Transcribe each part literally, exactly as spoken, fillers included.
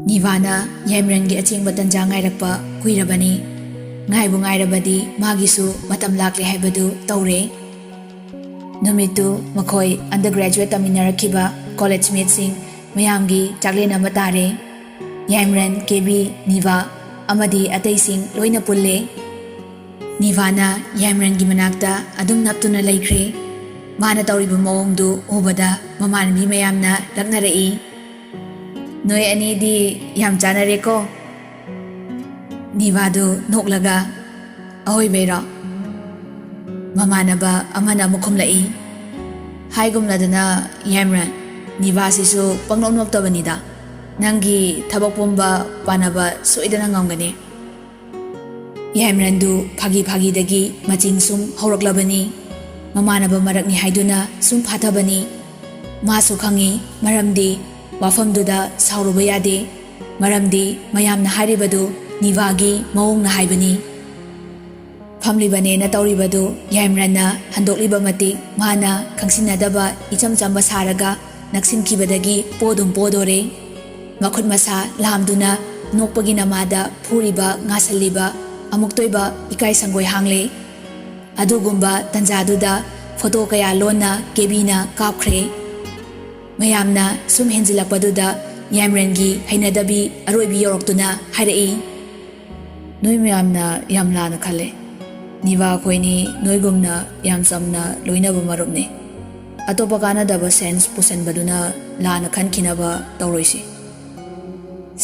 ꯅꯤꯚꯥꯅ ꯌꯥꯏꯃꯔꯟꯒꯤ ꯑꯆꯦꯡꯕ ꯇꯟꯖꯥ ꯉꯥꯏꯔꯛꯄ ꯀꯨꯏꯔꯕꯅꯤ꯫ ꯉꯥꯏꯕꯨ ꯉꯥꯏꯔꯕꯗꯤ ꯃꯥꯒꯤꯁꯨ ꯃꯇꯝ ꯂꯥꯛꯂꯦ ꯍꯥꯏꯕꯗꯨ ꯇꯧꯔꯦ꯫ ꯅꯨꯃꯤꯠꯇꯨ ꯃꯈꯣꯏ undergraduate ꯇꯝꯃꯤꯟꯅꯔꯛꯈꯤꯕ college mateꯁꯤꯡ ꯃꯌꯥꯝꯒꯤ ꯆꯥꯛꯂꯦꯟ ꯑꯃ ꯇꯥꯔꯦ꯫ ꯌꯥꯏꯃꯔꯟ, ꯀꯦꯕꯤ, ꯅꯤꯚꯥ ꯑꯃꯗꯤ ꯑꯇꯩꯁꯤꯡ ꯂꯣꯏꯅ ꯄꯨꯜꯂꯦ꯫ ꯅꯤꯚꯥꯅ ꯌꯥꯏꯃꯔꯟꯒꯤ ꯃꯅꯥꯛꯇ ꯑꯗꯨꯝ ꯅꯞꯇꯨꯅ ꯂꯩꯈ꯭ꯔꯦ꯫ ꯃꯥꯅ ꯇꯧꯔꯤꯕ ꯃꯑꯣꯡꯗꯨ ꯎꯕꯗ ꯃꯃꯥꯟꯅꯕꯤ ꯃꯌꯥꯝꯅ ꯂꯛꯅꯔꯛꯏ꯫ "ꯅꯣꯏ ꯑꯅꯤꯗꯤ ꯌꯥꯝ ꯆꯥꯟꯅꯔꯦꯀꯣ?" ꯅꯤꯚꯥꯗꯨ ꯅꯣꯛꯂꯒ, "ꯑꯍꯣꯏꯕꯩꯔꯣ?" ꯃꯃꯥꯟꯅꯕ ꯑꯃꯅ ꯑꯃꯨꯛ ꯈꯨꯝꯂꯛꯏ꯫ ꯍꯥꯏꯒꯨꯝꯂꯗꯅ, ꯌꯥꯏꯃꯔꯟ, ꯅꯤꯚꯥꯁꯤꯁꯨ ꯄꯪꯅꯣꯛ ꯅꯣꯛꯇꯕꯅꯤꯗ꯫ ꯅꯪꯒꯤ ꯊꯕꯛ ꯄꯨꯝꯕ ꯄꯥꯟꯅꯕ ꯁꯣꯏꯗꯅ ꯉꯝꯒꯅꯤ꯫ ꯌꯥꯏꯃꯔꯟꯗꯨ ꯐꯥꯒꯤ ꯐꯥꯒꯤꯗꯒꯤ ꯃꯆꯤꯡ ꯁꯨꯝ ꯍꯧꯔꯛꯂꯕꯅꯤ꯫ ꯃꯃꯥꯟꯅꯕ ꯃꯔꯛꯅꯤ ꯍꯥꯏꯗꯨꯅ ꯁꯨꯝ ꯐꯥꯊꯕꯅꯤ꯫ ꯃꯥꯁꯨ ꯈꯪꯏ, ꯃꯔꯝꯗꯤ ꯋꯥꯐꯝꯗꯨꯗ ꯁꯥꯎꯔꯨꯕ ꯌꯥꯗꯦ꯫ ꯃꯔꯝꯗꯤ ꯃꯌꯥꯝꯅ ꯍꯥꯏꯔꯤꯕꯗꯨ ꯅꯤꯚꯥꯒꯤ ꯃꯑꯣꯡꯅ ꯍꯥꯏꯕꯅꯤ꯫ ꯐꯝꯂꯤꯕꯅꯦꯅ ꯇꯧꯔꯤꯕꯗꯨ ꯌꯥꯏꯃꯔꯟꯅ ꯍꯟꯗꯣꯛꯂꯤꯕ ꯃꯇꯤꯛ ꯃꯥꯅ ꯈꯪꯁꯤꯟꯅꯗꯕ ꯏꯆꯝ ꯆꯝꯕ ꯁꯥꯔꯒ ꯅꯛꯁꯤꯟꯈꯤꯕꯗꯒꯤ ꯄꯣꯗꯨꯝ ꯄꯣꯗꯣꯔꯦ꯫ ꯃꯈꯨꯠ ꯃꯁꯥ ꯂꯥꯝꯗꯨꯅ ꯅꯣꯛꯄꯒꯤ ꯅꯃꯥꯗ ꯐꯨꯔꯤꯕ ꯉꯥꯁꯜꯂꯤꯕ ꯑꯃꯨꯛꯇꯣꯏꯕ ꯏꯀꯥꯏ ꯁꯪꯒꯣꯏ ꯍꯥꯡꯂꯦ꯫ ꯑꯗꯨꯒꯨꯝꯕ ꯇꯟꯖꯥꯗꯨꯗ ꯐꯣꯇꯣ ꯀꯌꯥ ꯂꯣꯟꯅ ꯀꯦꯕꯤꯅ ꯀꯥꯞꯈ꯭ꯔꯦ꯫ ꯃꯌꯥꯝꯅ ꯁꯨꯝ ꯍꯦꯟꯖꯤꯜꯂꯛꯄꯗꯨꯗ ꯌꯥꯏꯃꯔꯟꯒꯤ ꯍꯩꯅꯗꯕꯤ ꯑꯔꯣꯏꯕꯤ ꯌꯧꯔꯛꯇꯨꯅ ꯍꯥꯏꯔꯛꯏ꯫ "ꯅꯣꯏ ꯃꯌꯥꯝꯅ ꯌꯥꯝ ꯂꯥꯟꯅ ꯈꯜꯂꯦ꯫ ꯅꯤꯚꯥ ꯑꯩꯈꯣꯏꯅꯤ ꯅꯣꯏꯒꯨꯝꯅ ꯌꯥꯝ ꯆꯝꯅ ꯂꯣꯏꯅꯕ ꯃꯔꯨꯞꯅꯤ꯫ ꯑꯇꯣꯞꯄ ꯀꯥꯟꯅꯗꯕ sense ꯄꯨꯁꯟꯕꯗꯨꯅ ꯂꯥꯟꯅ ꯈꯟꯈꯤꯅꯕ ꯇꯧꯔꯣꯏꯁꯤ꯫"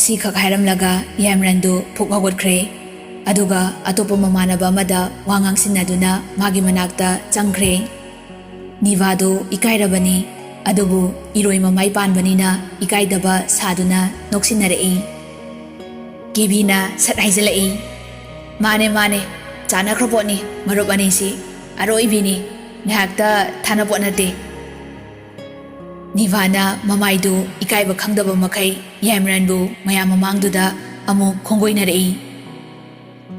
ꯁꯤꯈꯛ ꯍꯥꯏꯔꯝꯂꯒ ꯌꯥꯏꯃꯔꯟꯗꯨ ꯐꯨꯛ ꯍꯧꯒꯠꯈ꯭ꯔꯦ꯫ ꯑꯗꯨꯒ ꯑꯇꯣꯞꯄ ꯃꯃꯥꯟꯅꯕ ꯑꯃꯗ ꯋꯥ ꯉꯥꯡꯁꯤꯟꯅꯗꯨꯅ ꯃꯥꯒꯤ ꯃꯅꯥꯛꯇ ꯆꯪꯈ꯭ꯔꯦ꯫ ꯅꯤꯚꯥꯗꯨ ꯏꯀꯥꯏꯔꯕꯅꯤ, ꯑꯗꯨꯕꯨ ꯏꯔꯣꯏ ꯃꯃꯥꯏ ꯄꯥꯟꯕꯅꯤꯅ ꯏꯀꯥꯏꯗꯕ ꯁꯥꯗꯨꯅ ꯅꯣꯛꯁꯤꯟꯅꯔꯛꯏ꯫ ꯀꯦꯕꯤꯅ ꯁꯠ ꯍꯥꯏꯖꯤꯜꯂꯛꯏ, "ꯃꯥꯅꯦ, ꯃꯥꯅꯦ, ꯆꯥꯟꯅꯈ꯭ꯔ ꯄꯣꯠꯅꯤ ꯃꯔꯨꯞ ꯑꯅꯤꯁꯤ, ꯑꯔꯣꯏꯕꯤꯅꯤ, ꯉꯥꯏꯍꯥꯛꯇ ꯊꯥꯅ ꯄꯣꯠ ꯅꯠꯇꯦ꯫" ꯅꯤꯚꯥꯅ ꯃꯃꯥꯏꯗꯨ ꯏꯀꯥꯏꯕ ꯈꯪꯗꯕ ꯃꯈꯩ ꯌꯥꯏꯃꯔꯟꯕꯨ ꯃꯌꯥꯝ ꯃꯃꯥꯡꯗꯨꯗ ꯑꯃꯨꯛ ꯈꯣꯡꯒꯣꯏꯅꯔꯛꯏ꯫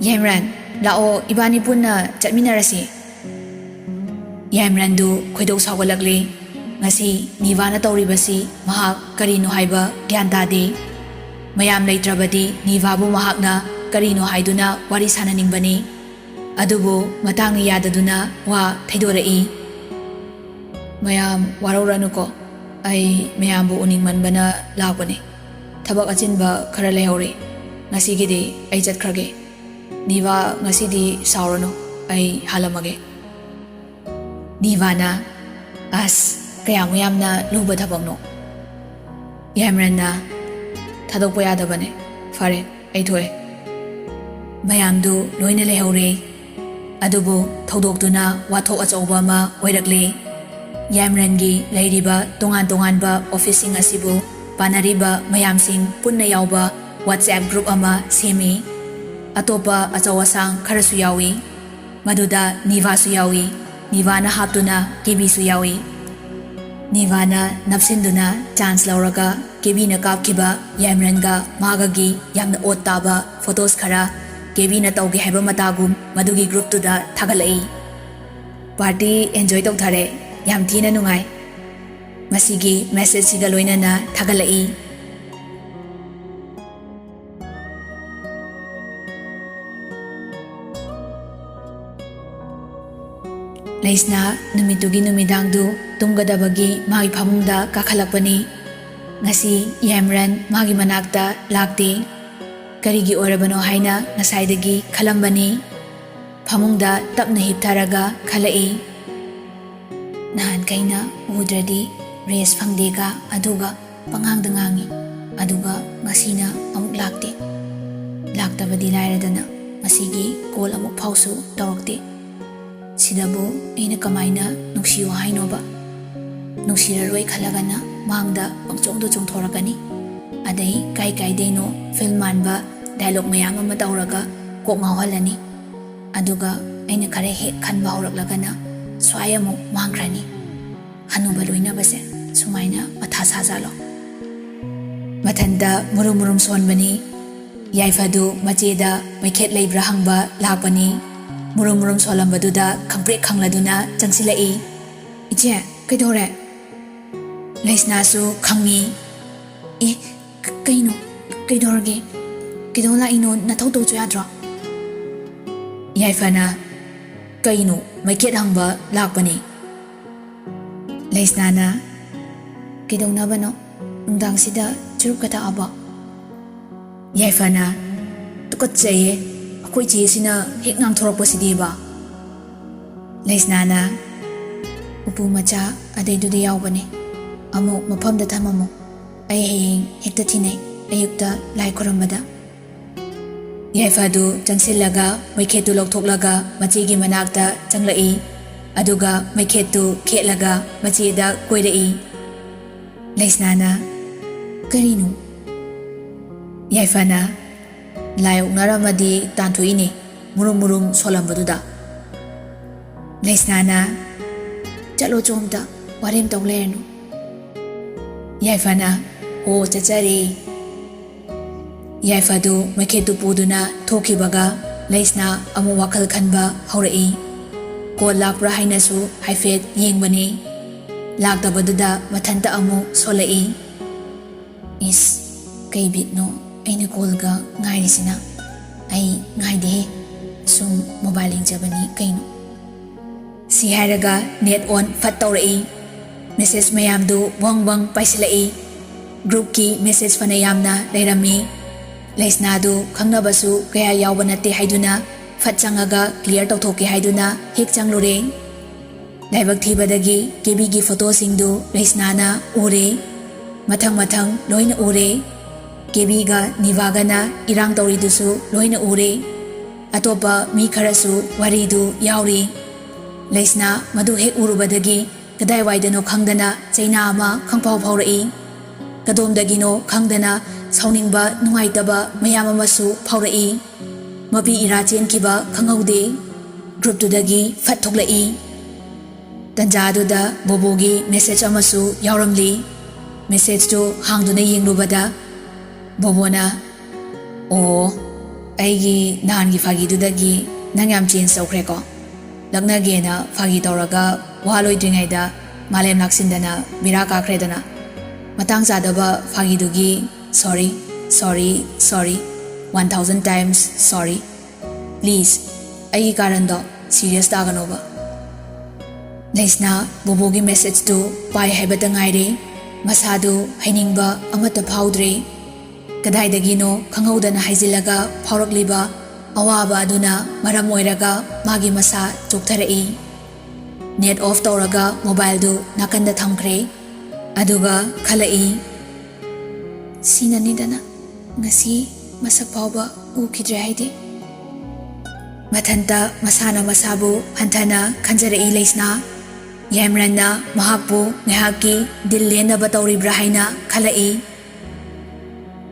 "ꯌꯥꯏꯃꯔꯟ, ꯂꯥꯛꯑꯣ, ꯏꯕꯥꯅꯤ ꯄꯨꯟꯅ ꯆꯠꯃꯤꯟꯅꯔꯁꯤ꯫" ꯌꯥꯏꯃꯔꯟꯗꯨ ꯈꯣꯏꯗꯧ ꯁꯥꯎꯒꯠꯂꯛꯂꯦ꯫ ꯉꯁꯤ ꯅꯤꯚꯥꯅ ꯇꯧꯔꯤꯕꯁꯤ ꯃꯍꯥꯛ ꯀꯔꯤꯅꯣ ꯍꯥꯏꯕ ꯒ꯭ꯌꯥꯟ ꯇꯥꯗꯦ꯫ ꯃꯌꯥꯝ ꯂꯩꯇ꯭ꯔꯕꯗꯤ ꯅꯤꯚꯥꯕꯨ ꯃꯍꯥꯛꯅ ꯀꯔꯤꯅꯣ ꯍꯥꯏꯗꯨꯅ ꯋꯥꯔꯤ ꯁꯥꯟꯅꯅꯤꯡꯕꯅꯤ꯫ ꯑꯗꯨꯕꯨ ꯃꯇꯥꯡꯅ ꯌꯥꯗꯗꯨꯅ ꯋꯥ ꯊꯩꯗꯣꯔꯛꯏ꯫ "ꯃꯌꯥꯝ ꯋꯥꯔꯧꯔꯅꯨꯀꯣ, ꯑꯩ ꯃꯌꯥꯝꯕꯨ ꯎꯅꯤꯡꯃꯟꯕꯅ ꯂꯥꯛꯄꯅꯤ꯫ ꯊꯕꯛ ꯑꯆꯤꯟꯕ ꯈꯔ ꯂꯩꯍꯧꯔꯤ꯫ ꯉꯁꯤꯒꯤꯗꯤ ꯑꯩ ꯆꯠꯈ꯭ꯔꯒꯦ꯫ ꯅꯤꯚꯥ, ꯉꯁꯤꯗꯤ ꯁꯥꯎꯔꯅꯨ, ꯑꯩ ꯍꯜꯂꯝꯃꯒꯦ꯫" ꯅꯤꯚꯥꯅ, "ꯑꯁ, ꯀꯌꯥꯃꯨꯛ ꯌꯥꯝꯅ ꯂꯨꯕ ꯊꯕꯛꯅꯣ꯫" ꯌꯥꯏꯃꯔꯟꯅ, "ꯊꯥꯗꯣꯛꯄ ꯌꯥꯗꯕꯅꯦ꯫ ꯐꯔꯦ, ꯑꯩ ꯊꯣꯛꯑꯦ꯫" ꯃꯌꯥꯝꯗꯨ ꯂꯣꯏꯅ ꯂꯩꯍꯧꯔꯦ꯫ ꯑꯗꯨꯕꯨ ꯊꯧꯗꯣꯛꯇꯨꯅ ꯋꯥꯊꯣꯛ ꯑꯆꯧꯕ ꯑꯃ ꯑꯣꯏꯔꯛꯂꯦ꯫ ꯌꯥꯏꯃꯔꯟꯒꯤ ꯂꯩꯔꯤꯕ ꯇꯣꯉꯥꯟ ꯇꯣꯉꯥꯟꯕ ꯑꯣꯐꯤꯁꯁꯤꯡ ꯑꯁꯤꯕꯨ ꯄꯥꯟꯅꯔꯤꯕ ꯃꯌꯥꯝꯁꯤꯡ ꯄꯨꯟꯅ ꯌꯥꯎꯕ WhatsApp group ꯑꯃ ꯁꯦꯝꯃꯤ꯫ ꯑꯇꯣꯞꯄ ꯑꯆꯧ ꯑꯁꯥꯡ ꯈꯔꯁꯨ ꯌꯥꯎꯏ꯫ ꯃꯗꯨꯗ ꯅꯤꯚꯥꯁꯨ ꯌꯥꯎꯏ꯫ ꯅꯤꯚꯥꯅ ꯍꯥꯞꯇꯨꯅ ꯀꯦꯕꯤꯁꯨ ꯌꯥꯎꯏ꯫ ꯅꯤꯚꯥꯅ ꯅꯞꯁꯤꯟꯗꯨꯅ chance ꯂꯧꯔꯒ ꯀꯦꯕꯤꯅ ꯀꯥꯞꯈꯤꯕ ꯌꯥꯏꯃꯔꯟꯒ ꯃꯥꯒꯒꯤ ꯌꯥꯝꯅ ꯑꯣꯠ ꯇꯥꯕ photos ꯈꯔ ꯀꯦꯕꯤꯅ ꯇꯧꯒꯦ ꯍꯥꯏꯕ ꯃꯇꯥꯒꯨꯝ ꯃꯗꯨꯒꯤ groupꯇꯨꯗ ꯊꯥꯒꯠꯂꯛꯏ꯫ "Party enjoy ꯇꯧꯊꯔꯦ꯫ ꯌꯥꯝ ꯊꯤꯅ ꯅꯨꯡꯉꯥꯏ꯫" ꯃꯁꯤꯒꯤ messageꯁꯤꯒ ꯂꯣꯏꯅꯅ ꯊꯥꯒꯠꯂꯛꯏ꯫ ꯂꯩꯁꯅꯥ ꯅꯨꯃꯤꯠꯇꯨꯒꯤ ꯅꯨꯃꯤꯗꯥꯡꯗꯨ ꯇꯨꯝꯒꯗꯕꯒꯤ ꯃꯥꯒꯤ ꯐꯃꯨꯡꯗ ꯀꯥꯈꯠꯂꯛꯄꯅꯤ꯫ ꯉꯁꯤ ꯌꯥꯏꯃꯔꯟ ꯃꯥꯒꯤ ꯃꯅꯥꯛꯇ ꯂꯥꯛꯇꯦ꯫ ꯀꯔꯤꯒꯤ ꯑꯣꯏꯔꯕꯅꯣ ꯍꯥꯏꯅ ꯉꯁꯥꯏꯗꯒꯤ ꯈꯜꯂꯝꯕꯅꯤ꯫ ꯐꯃꯨꯡꯗ ꯇꯞꯅ ꯍꯤꯞꯊꯔꯒ ꯈꯜꯂꯛꯏ꯫ "ꯅꯍꯥꯟꯈꯩꯅ ꯎꯗ꯭ꯔꯗꯤ rest ꯐꯪꯗꯦꯒ, ꯑꯗꯨꯒ ꯄꯉꯥꯡꯗ ꯉꯥꯡꯉꯤ꯫ ꯑꯗꯨꯒ ꯉꯁꯤꯅ ꯑꯃꯨꯛ ꯂꯥꯛꯇꯦ꯫ ꯂꯥꯛꯇꯕꯗꯤ ꯂꯥꯏꯔꯗꯅ ꯉꯁꯤꯒꯤ call ꯑꯃꯨꯛ ꯐꯥꯎꯁꯨ ꯇꯧꯔꯛꯇꯦ꯫ ꯁꯤꯗꯕꯨ ꯑꯩꯅ ꯀꯃꯥꯏꯅ ꯅꯨꯡꯁꯤꯌꯣ ꯍꯥꯏꯅꯣꯕ? ꯅꯨꯡꯁꯤꯔꯔꯣꯏ ꯈꯜꯂꯒꯅ ꯃꯥꯡꯗ ꯄꯪꯆꯣꯡꯗ ꯆꯣꯡꯊꯣꯔꯛꯀꯅꯤ꯫ ꯑꯗꯩ ꯀꯥꯏ ꯀꯥꯏꯗꯩꯅꯣ film ꯃꯥꯟꯕ dialogue ꯃꯌꯥꯝ ꯑꯃ ꯇꯧꯔꯒ ꯀꯣꯛ ꯉꯥꯎꯍꯜꯂꯅꯤ꯫ ꯑꯗꯨꯒ ꯑꯩꯅ ꯈꯔ ꯍꯦꯛ ꯈꯟꯕ ꯍꯧꯔꯛꯂꯒꯅ ꯁ꯭ꯋꯥꯏ ꯑꯃꯨꯛ ꯃꯥꯡꯈ꯭ꯔꯅꯤ꯫ ꯍꯅꯨꯕ ꯂꯣꯏꯅꯕꯁꯦ ꯁꯨꯃꯥꯏꯅ ꯃꯊꯥ ꯁꯥꯖꯥꯠꯂꯣ?" ꯃꯊꯟꯇ ꯃꯨꯔꯨꯝ ꯃꯨꯔꯨꯝ ꯁꯣꯟꯕꯅꯤ꯫ ꯌꯥꯏꯐꯗꯨ ꯃꯆꯦꯗ ꯃꯩꯈꯦꯠ ꯂꯩꯕ꯭ꯔꯥ ꯍꯪꯕ ꯂꯥꯛꯄꯅꯤ꯫ ꯃꯨꯔꯨꯝ ꯃꯨꯔꯨꯝ ꯁꯣꯜꯂꯝꯕꯗꯨꯗ ꯈꯪꯄ꯭ꯔꯦꯛ ꯈꯪꯂꯗꯨꯅ ꯆꯪꯁꯤꯜꯂꯛꯏ꯫ "ꯏꯆꯦ, ꯀꯩꯗꯧꯔꯦ?" ꯂꯩꯁꯅꯥꯁꯨ ꯈꯪꯉꯤ꯫ "ꯑꯦ, ꯀ-, ꯀꯩꯅꯣ?" ꯀꯩꯗꯧꯔꯒꯦ? ꯀꯩꯗꯧ ꯂꯥꯛꯏꯅꯣ? ꯅꯊꯧ ꯇꯧꯆꯣ ꯌꯥꯗ꯭ꯔꯣ? ꯌꯥꯏꯐꯅ, "ꯀꯩꯅꯣ? ꯃꯩꯈꯦꯠ ꯍꯪꯕ ꯂꯥꯛꯄꯅꯦ꯫" ꯂꯩꯁꯅꯥꯅ, "ꯀꯩꯗꯧꯅꯕꯅꯣ? ꯅꯨꯡꯗꯥꯡꯁꯤꯗ ꯆꯨꯔꯨꯞꯀ ꯊꯛꯑꯕꯣ?" ꯌꯥꯏꯐꯅ, "ꯇꯨꯀꯠꯆꯩꯌꯦ, ꯑꯩꯈꯣꯏ ꯆꯦꯁꯤꯅ ꯍꯦꯛ ꯉꯥꯡꯊꯣꯔꯛꯄꯁꯤꯗꯤꯕ꯫" ꯂꯩꯁꯅꯥꯅ, "ꯎꯄꯨ ꯃꯆꯥ ꯑꯗꯩꯗꯨꯗ ꯌꯥꯎꯕꯅꯦ, ꯑꯃꯨꯛ ꯃꯐꯝꯗ ꯊꯝꯃꯝꯃꯣ, ꯑꯩ ꯍꯌꯦꯡ ꯍꯦꯛꯇ ꯊꯤꯟꯅꯩ, ꯑꯌꯨꯛꯇ ꯂꯥꯏ ꯈꯨꯔꯝꯕꯗ꯫" ꯌꯥꯏꯐꯗꯨ ꯆꯪꯁꯤꯜꯂꯒ ꯃꯩꯈꯦꯠꯇꯨ ꯂꯧꯊꯣꯛꯂꯒ ꯃꯆꯦꯒꯤ ꯃꯅꯥꯛꯇ ꯆꯪꯂꯛꯏ꯫ ꯑꯗꯨꯒ ꯃꯩꯈꯦꯠꯇꯨ ꯈꯦꯠꯂꯒ ꯃꯆꯦꯗ ꯀꯣꯏꯔꯛꯏ꯫ ꯂꯩꯁꯅꯥꯅ, "ꯀꯔꯤꯅꯣ?" ꯌꯥꯏꯐꯅ, "ꯂꯥꯏ ꯑꯣꯛꯅꯔꯝꯃꯗꯤ ꯇꯥꯟꯊꯣꯛꯏꯅꯦ, ꯃꯨꯔꯨꯝ ꯃꯨꯔꯨꯝ ꯁꯣꯜꯂꯝꯕꯗꯨꯗ꯫" ꯂꯩꯁꯅꯥꯅ, "ꯆꯠꯂꯣ ꯆꯣꯝꯇ, ꯋꯥꯔꯦꯝ ꯇꯧ ꯂꯩꯔꯅꯨ꯫" ꯌꯥꯏꯐꯅ, "ꯍꯣ, ꯆꯠꯆꯔꯦ꯫" ꯌꯥꯏꯐꯗꯨ ꯃꯩꯈꯦꯠꯇꯨ ꯄꯨꯗꯨꯅ ꯊꯣꯛꯈꯤꯕꯒ ꯂꯩꯁꯅꯥ ꯑꯃꯨꯛ ꯋꯥꯈꯜ ꯈꯟꯕ ꯍꯧꯔꯛꯏ꯫ ꯀꯣꯜ ꯂꯥꯛꯄ꯭ꯔꯥ ꯍꯥꯏꯅꯁꯨ ꯍꯥꯏꯐꯦꯠ ꯌꯦꯡꯕꯅꯤ꯫ ꯂꯥꯛꯇꯕꯗꯨꯗ ꯃꯊꯟꯇ ꯑꯃꯨꯛ ꯁꯣꯜꯂꯛꯏ꯫ "ꯏꯁ, ꯀꯩ ꯕꯤꯠꯅꯣ ꯑꯩꯅ ꯀꯣꯜꯒ ꯉꯥꯏꯔꯤꯁꯤꯅ? ꯑꯩ ꯉꯥꯏꯗꯦꯍꯦ, ꯁꯨꯝ ꯃꯣꯕꯥꯏꯜ ꯌꯦꯡꯖꯕꯅꯤ ꯀꯩꯅꯣ꯫" ꯁꯤ ꯍꯥꯏꯔꯒ ꯅꯦꯠ ꯑꯣꯟ ꯐꯠ ꯇꯧꯔꯛꯏ꯫ ꯃꯦꯁꯦꯖ ꯃꯌꯥꯝꯗꯨ ꯋꯪ ꯋꯪ ꯄꯥꯏꯁꯤꯜꯂꯛꯏ꯫ ꯒ꯭ꯔꯨꯞꯀꯤ ꯃꯦꯁꯦꯖ ꯐꯅ ꯌꯥꯝꯅ ꯂꯩꯔꯝꯃꯤ꯫ ꯂꯩꯁꯅꯥꯗꯨ ꯈꯪꯅꯕꯁꯨ ꯀꯌꯥ ꯌꯥꯎꯕ ꯅꯠꯇꯦ ꯍꯥꯏꯗꯨꯅ ꯐꯠ ꯆꯪꯉꯒ ꯀ꯭ꯂꯤꯌꯔ ꯇꯧꯊꯣꯛꯀꯦ ꯍꯥꯏꯗꯨꯅ ꯍꯦꯛ ꯆꯪꯂꯨꯔꯦ꯫ ꯂꯥꯏꯕꯛ ꯊꯤꯕꯗꯒꯤ ꯀꯦꯕꯤꯒꯤ ꯐꯣꯇꯣꯁꯤꯡꯗꯨ ꯂꯩꯁꯅꯥꯅ ꯎꯔꯦ꯫ ꯃꯊꯪ ꯃꯊꯪ ꯂꯣꯏꯅ ꯎꯔꯦ꯫ ꯀꯦꯕꯤꯒ ꯅꯤꯚꯥꯒꯅ ꯏꯔꯥꯡ ꯇꯧꯔꯤꯗꯨꯁꯨ ꯂꯣꯏꯅ ꯎꯔꯦ꯫ ꯑꯇꯣꯞꯄ ꯃꯤ ꯈꯔꯁꯨ ꯋꯥꯔꯤꯗꯨ ꯌꯥꯎꯔꯤ꯫ ꯂꯩꯁꯅꯥ ꯃꯗꯨ ꯍꯦꯛ ꯎꯔꯨꯕꯗꯒꯤ ꯀꯗꯥꯏꯋꯥꯏꯗꯅꯣ ꯈꯪꯗꯅ ꯆꯩꯅꯥ ꯑꯃ ꯈꯪꯐꯥꯎ ꯐꯥꯎꯔꯛꯏ꯫ ꯀꯗꯣꯝꯗꯒꯤꯅꯣ ꯈꯪꯗꯅ ꯁꯥꯎꯅꯤꯡꯕ, ꯅꯨꯡꯉꯥꯏꯇꯕ ꯃꯌꯥꯝ ꯑꯃꯁꯨ ꯐꯥꯎꯔꯛꯏ꯫ ꯃꯄꯤ ꯏꯔꯥ ꯆꯦꯟꯈꯤꯕ ꯈꯪꯍꯧꯗꯦ꯫ ꯒ꯭ꯔꯨꯞꯇꯨꯗꯒꯤ ꯐꯠ ꯊꯣꯛꯂꯛꯏ꯫ ꯇꯟꯖꯥꯗꯨꯗ ꯕꯣꯕꯣꯒꯤ ꯃꯦꯁꯦꯖ ꯑꯃꯁꯨ ꯌꯥꯎꯔꯝꯂꯤ꯫ ꯃꯦꯁꯦꯖꯇꯨ ꯍꯥꯡꯗꯨꯅ ꯌꯦꯡꯂꯨꯕꯗ ꯕꯣꯕꯣꯅ, "ꯑꯣ, ꯑꯩꯒꯤ ꯅꯍꯥꯟꯒꯤ ꯐꯥꯒꯤꯗꯨꯗꯒꯤ ꯅꯪ ꯌꯥꯝ ꯆꯦꯟꯖ ꯇꯧꯈ꯭ꯔꯦꯀꯣ꯫ ꯂꯛꯅꯒꯦꯅ ꯐꯥꯒꯤ ꯇꯧꯔꯒ ꯋꯥ ꯂꯣꯏꯗ꯭ꯔꯤꯉꯩꯗ ꯃꯥꯂꯦꯝ ꯂꯥꯛꯁꯤꯟꯗꯅ ꯕꯦꯔꯥ ꯀꯥꯈ꯭ꯔꯦꯗꯅ꯫ ꯃꯇꯥꯡ ꯆꯥꯗꯕ ꯐꯥꯒꯤꯗꯨꯒꯤ ꯁꯣꯔꯤ, Sorry, sorry, one thousand times sorry. Please, ꯑꯩꯒꯤ ꯀꯥꯔꯟꯗꯣ serious ꯇꯥꯒꯅꯣꯕ꯫ ꯂꯩꯁꯅꯥ ꯕꯣꯕꯣꯒꯤ message ꯇꯨ ꯄꯥꯏ ꯍꯥꯏꯕꯇ ꯉꯥꯏꯔꯦ꯫ ꯃꯁꯥꯗꯨ ꯍꯩꯅꯤꯡꯕ ꯑꯃꯠꯇ ꯐꯥꯎꯗ꯭ꯔꯦ꯫ ꯀꯗꯥꯏꯗꯒꯤꯅꯣ ꯈꯪꯍꯧꯗꯅ ꯍꯥꯏꯖꯤꯜꯂꯒ ꯐꯥꯎꯔꯛꯂꯤꯕ ꯑꯋꯥꯕ ꯑꯗꯨꯅ ꯃꯔꯝ ꯑꯣꯏꯔꯒ ꯃꯥꯒꯤ ꯃꯁꯥ ꯆꯣꯛꯊꯔꯛꯏ꯫ Net off ꯇꯧꯔꯒ mobileꯗꯨ ꯅꯥꯀꯟꯗ ꯊꯝꯈ꯭ꯔꯦ꯫ ꯑꯗꯨꯒ ꯈꯜꯂꯛꯏ, "ꯁꯤꯅꯅꯤꯗꯅ ꯉꯁꯤ ꯃꯁꯛ ꯐꯥꯎꯕ ꯎꯈꯤꯗ꯭ꯔꯦ ꯍꯥꯏꯗꯤ?" ꯃꯊꯟꯇ ꯃꯁꯥꯅ ꯃꯁꯥꯕꯨ ꯍꯟꯊꯅ ꯈꯟꯖꯔꯛꯏ ꯂꯩꯁꯅꯥ꯫ ꯌꯥꯏꯃꯔꯟꯅ ꯃꯍꯥꯛꯄꯨ ꯉꯥꯏꯍꯥꯛꯀꯤ ꯗꯤꯜ ꯂꯦꯟꯅꯕ ꯇꯧꯔꯤꯕ꯭ꯔꯥ ꯍꯥꯏꯅ ꯈꯜꯂꯛꯏ꯫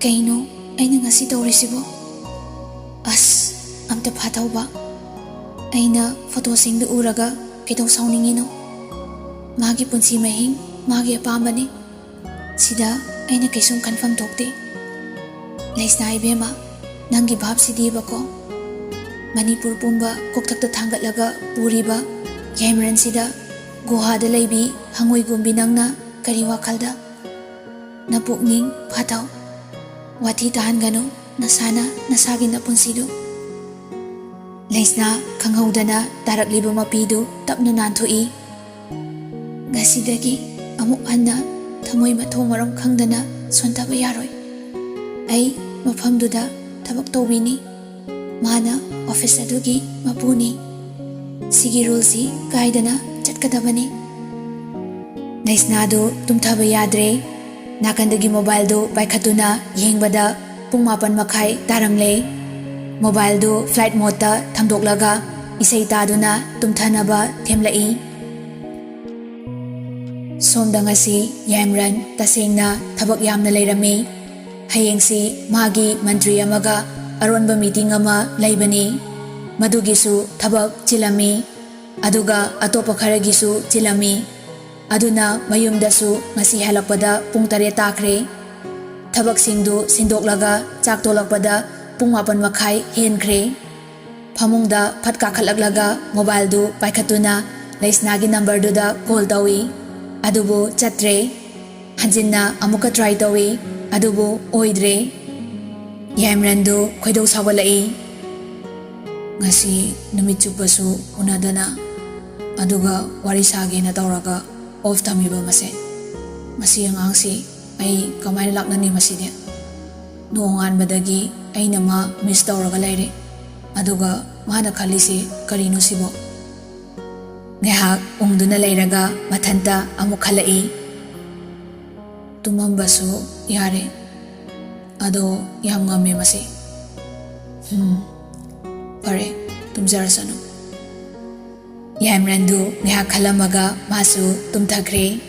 "ꯀꯩꯅꯣ ꯑꯩꯅ ꯉꯁꯤ ꯇꯧꯔꯤꯁꯤꯕꯣ? ꯑꯁ, ꯑꯝꯇ ꯐꯥꯊꯧꯕ꯫ ꯑꯩꯅ photoꯁꯤꯡꯗꯨ ꯎꯔꯒ ꯀꯩꯗꯧ ꯁꯥꯎꯅꯤꯡꯉꯤꯅꯣ? ꯃꯥꯒꯤ ꯄꯨꯟꯁꯤ ꯃꯍꯤꯡ, ꯃꯥꯒꯤ ꯑꯄꯥꯝꯕꯅꯤ꯫ ꯁꯤꯗ ꯑꯩꯅ ꯀꯩꯁꯨꯝ ꯈꯟꯐꯝ ꯊꯣꯛꯇꯦ꯫ ꯂꯩꯁꯅꯥ ꯏꯕꯦꯝꯃ, ꯅꯪꯒꯤ ꯚꯥꯞꯁꯤꯗꯤꯕꯀꯣ꯫ ꯃꯅꯤꯄꯨꯔ ꯄꯨꯝꯕ ꯀꯣꯛꯊꯛꯇ ꯊꯥꯡꯒꯠꯂꯒ ꯄꯨꯔꯤꯕ ꯌꯥꯏꯃꯔꯟꯁꯤꯗ ꯒꯨꯍꯥꯗ ꯂꯩꯕꯤ ꯍꯪꯉꯣꯏꯒꯨꯝꯕꯤ ꯅꯪꯅ ꯀꯔꯤ ꯋꯥꯈꯜꯗ? ꯅꯄꯨꯛꯅꯤꯡ ꯐꯥꯊꯧ꯫ ꯋꯥꯊꯤ ꯇꯥꯍꯟꯒꯅꯨ ꯅꯁꯥꯅ ꯅꯁꯥꯒꯤ ꯅꯄꯨꯟꯁꯤꯗꯨ꯫" ꯂꯩꯁꯅꯥ ꯈꯪꯍꯧꯗꯅ ꯇꯥꯔꯛꯂꯤꯕ ꯃꯄꯤꯗꯨ ꯇꯞꯅ ꯅꯥꯟꯊꯣꯛꯏ꯫ "ꯉꯁꯤꯗꯒꯤ ꯑꯃꯨꯛ ꯍꯟꯅ ꯊꯃꯣꯏ ꯃꯊꯣꯡ ꯃꯔꯝ ꯈꯪꯗꯅ ꯁꯣꯟꯊꯕ ꯌꯥꯔꯣꯏ꯫ ꯑꯩ ꯃꯐꯝꯗꯨꯗ ꯊꯕꯛ ꯇꯧꯕꯤꯅꯤ꯫ ꯃꯥꯅ office ꯑꯗꯨꯒꯤ ꯃꯄꯨꯅꯤ꯫ ꯁꯤꯒꯤ ruleꯁꯤ ꯀꯥꯏꯗꯅ ꯆꯠꯀꯗꯕꯅꯤ꯫" ꯂꯩꯁꯅꯥꯗꯨ ꯇꯨꯝꯊꯕ ꯌꯥꯗ꯭ꯔꯦ꯫ ꯅꯥꯀꯟꯗꯒꯤ mobileꯗꯨ ꯄꯥꯏꯈꯠꯇꯨꯅ ꯌꯦꯡꯕꯗ ꯄꯨꯡ ꯃꯥꯄꯟ ꯃꯈꯥꯏ ꯇꯥꯔꯝꯂꯦ꯫ Mobileꯗꯨ flight modeꯇ ꯊꯝꯗꯣꯛꯂꯒ ꯏꯁꯩ ꯇꯥꯗꯨꯅ ꯇꯨꯝꯊꯅꯕ ꯊꯦꯝꯂꯛꯏ꯫ ꯁꯣꯝꯗ ꯉꯁꯤ ꯌꯥꯏꯃꯔꯟ ꯇꯁꯦꯡꯅ ꯊꯕꯛ ꯌꯥꯝꯅ ꯂꯩꯔꯝꯃꯤ꯫ ꯍꯌꯦꯡꯁꯤ ꯃꯥꯒꯤ ꯃꯟꯇ꯭ꯔꯤ ꯑꯃꯒ ꯑꯔꯣꯟꯕ meeting ꯑꯃ ꯂꯩꯕꯅꯤ꯫ ꯃꯗꯨꯒꯤꯁꯨ ꯊꯕꯛ ꯆꯤꯜꯂꯝꯃꯤ꯫ ꯑꯗꯨꯒ ꯑꯇꯣꯞꯄ ꯈꯔꯒꯤꯁꯨ ꯆꯤꯜꯂꯝꯃꯤ꯫ ꯑꯗꯨꯅ ꯃꯌꯨꯝꯗꯁꯨ ꯉꯁꯤ ꯍꯜꯂꯛꯄꯗ ꯄꯨꯡ ꯇꯔꯦꯠ ꯇꯥꯈ꯭ꯔꯦ꯫ ꯊꯕꯛꯁꯤꯡꯗꯨ ꯁꯤꯟꯗꯣꯛꯂꯒ ꯆꯥꯛ ꯇꯣꯂꯛꯄꯗ ꯄꯨꯡ ꯃꯥꯄꯟ ꯃꯈꯥꯏ ꯍꯦꯟꯈ꯭ꯔꯦ꯫ ꯐꯃꯨꯡꯗ ꯐꯠ ꯀꯥꯈꯠꯂꯛꯂꯒ mobileꯗꯨ ꯄꯥꯏꯈꯠꯇꯨꯅ ꯂꯩꯁꯅꯥꯒꯤ numberꯗꯨꯗ call ꯇꯧꯏ꯫ ꯑꯗꯨꯕꯨ ꯆꯠꯇ꯭ꯔꯦ꯫ ꯍꯟꯖꯤꯟꯅ ꯑꯃꯨꯛꯀ try ꯇꯧꯏ꯫ ꯑꯗꯨꯕꯨ ꯑꯣꯏꯗ꯭ꯔꯦ꯫ ꯌꯥꯏꯃꯔꯟꯗꯨ ꯈꯣꯏꯗꯧ ꯁꯥꯎꯒꯠꯂꯛꯏ꯫ ꯉꯁꯤ ꯅꯨꯃꯤꯠ ꯆꯨꯞꯄꯁꯨ ꯎꯅꯗꯅ, ꯑꯗꯨꯒ ꯋꯥꯔꯤ ꯁꯥꯒꯦꯅ ꯇꯧꯔꯒ ꯑꯣꯐ ꯊꯝꯃꯤꯕ ꯃꯁꯦ꯫ ꯃꯁꯤ ꯑꯉꯥꯡꯁꯤ ꯑꯩ ꯀꯃꯥꯏꯅ ꯂꯥꯛꯅꯅꯤ ꯃꯁꯤꯗꯤ? ꯅꯣꯡꯉꯥꯟꯕꯗꯒꯤ ꯑꯩꯅ ꯃꯥ ꯃꯤꯁ ꯇꯧꯔꯒ ꯂꯩꯔꯦ꯫ ꯑꯗꯨꯒ ꯃꯥꯅ ꯈꯜꯂꯤꯁꯤ ꯀꯔꯤꯅꯣ ꯁꯤꯕꯣ? ꯉꯥꯏꯍꯥꯛ ꯎꯪꯗꯨꯅ ꯂꯩꯔꯒ ꯃꯊꯟꯇ ꯑꯃꯨꯛ ꯈꯜꯂꯛꯏ꯫ ꯇꯨꯝꯃꯝꯕꯁꯨ ꯌꯥꯔꯦ꯫ ꯑꯗꯣ ꯌꯥꯝ ꯉꯝꯃꯦ ꯃꯁꯤ꯫ ꯍꯝ, ꯐꯔꯦ, ꯇꯨꯝꯖꯔꯁꯅꯨ꯫ ꯌꯥꯏꯃꯔꯟꯗꯨ ꯉꯥꯏꯍꯥꯛ ꯈꯜꯂꯝꯃꯒ ꯃꯥꯁꯨ ꯇꯨꯝꯊꯈ꯭ꯔꯦ꯫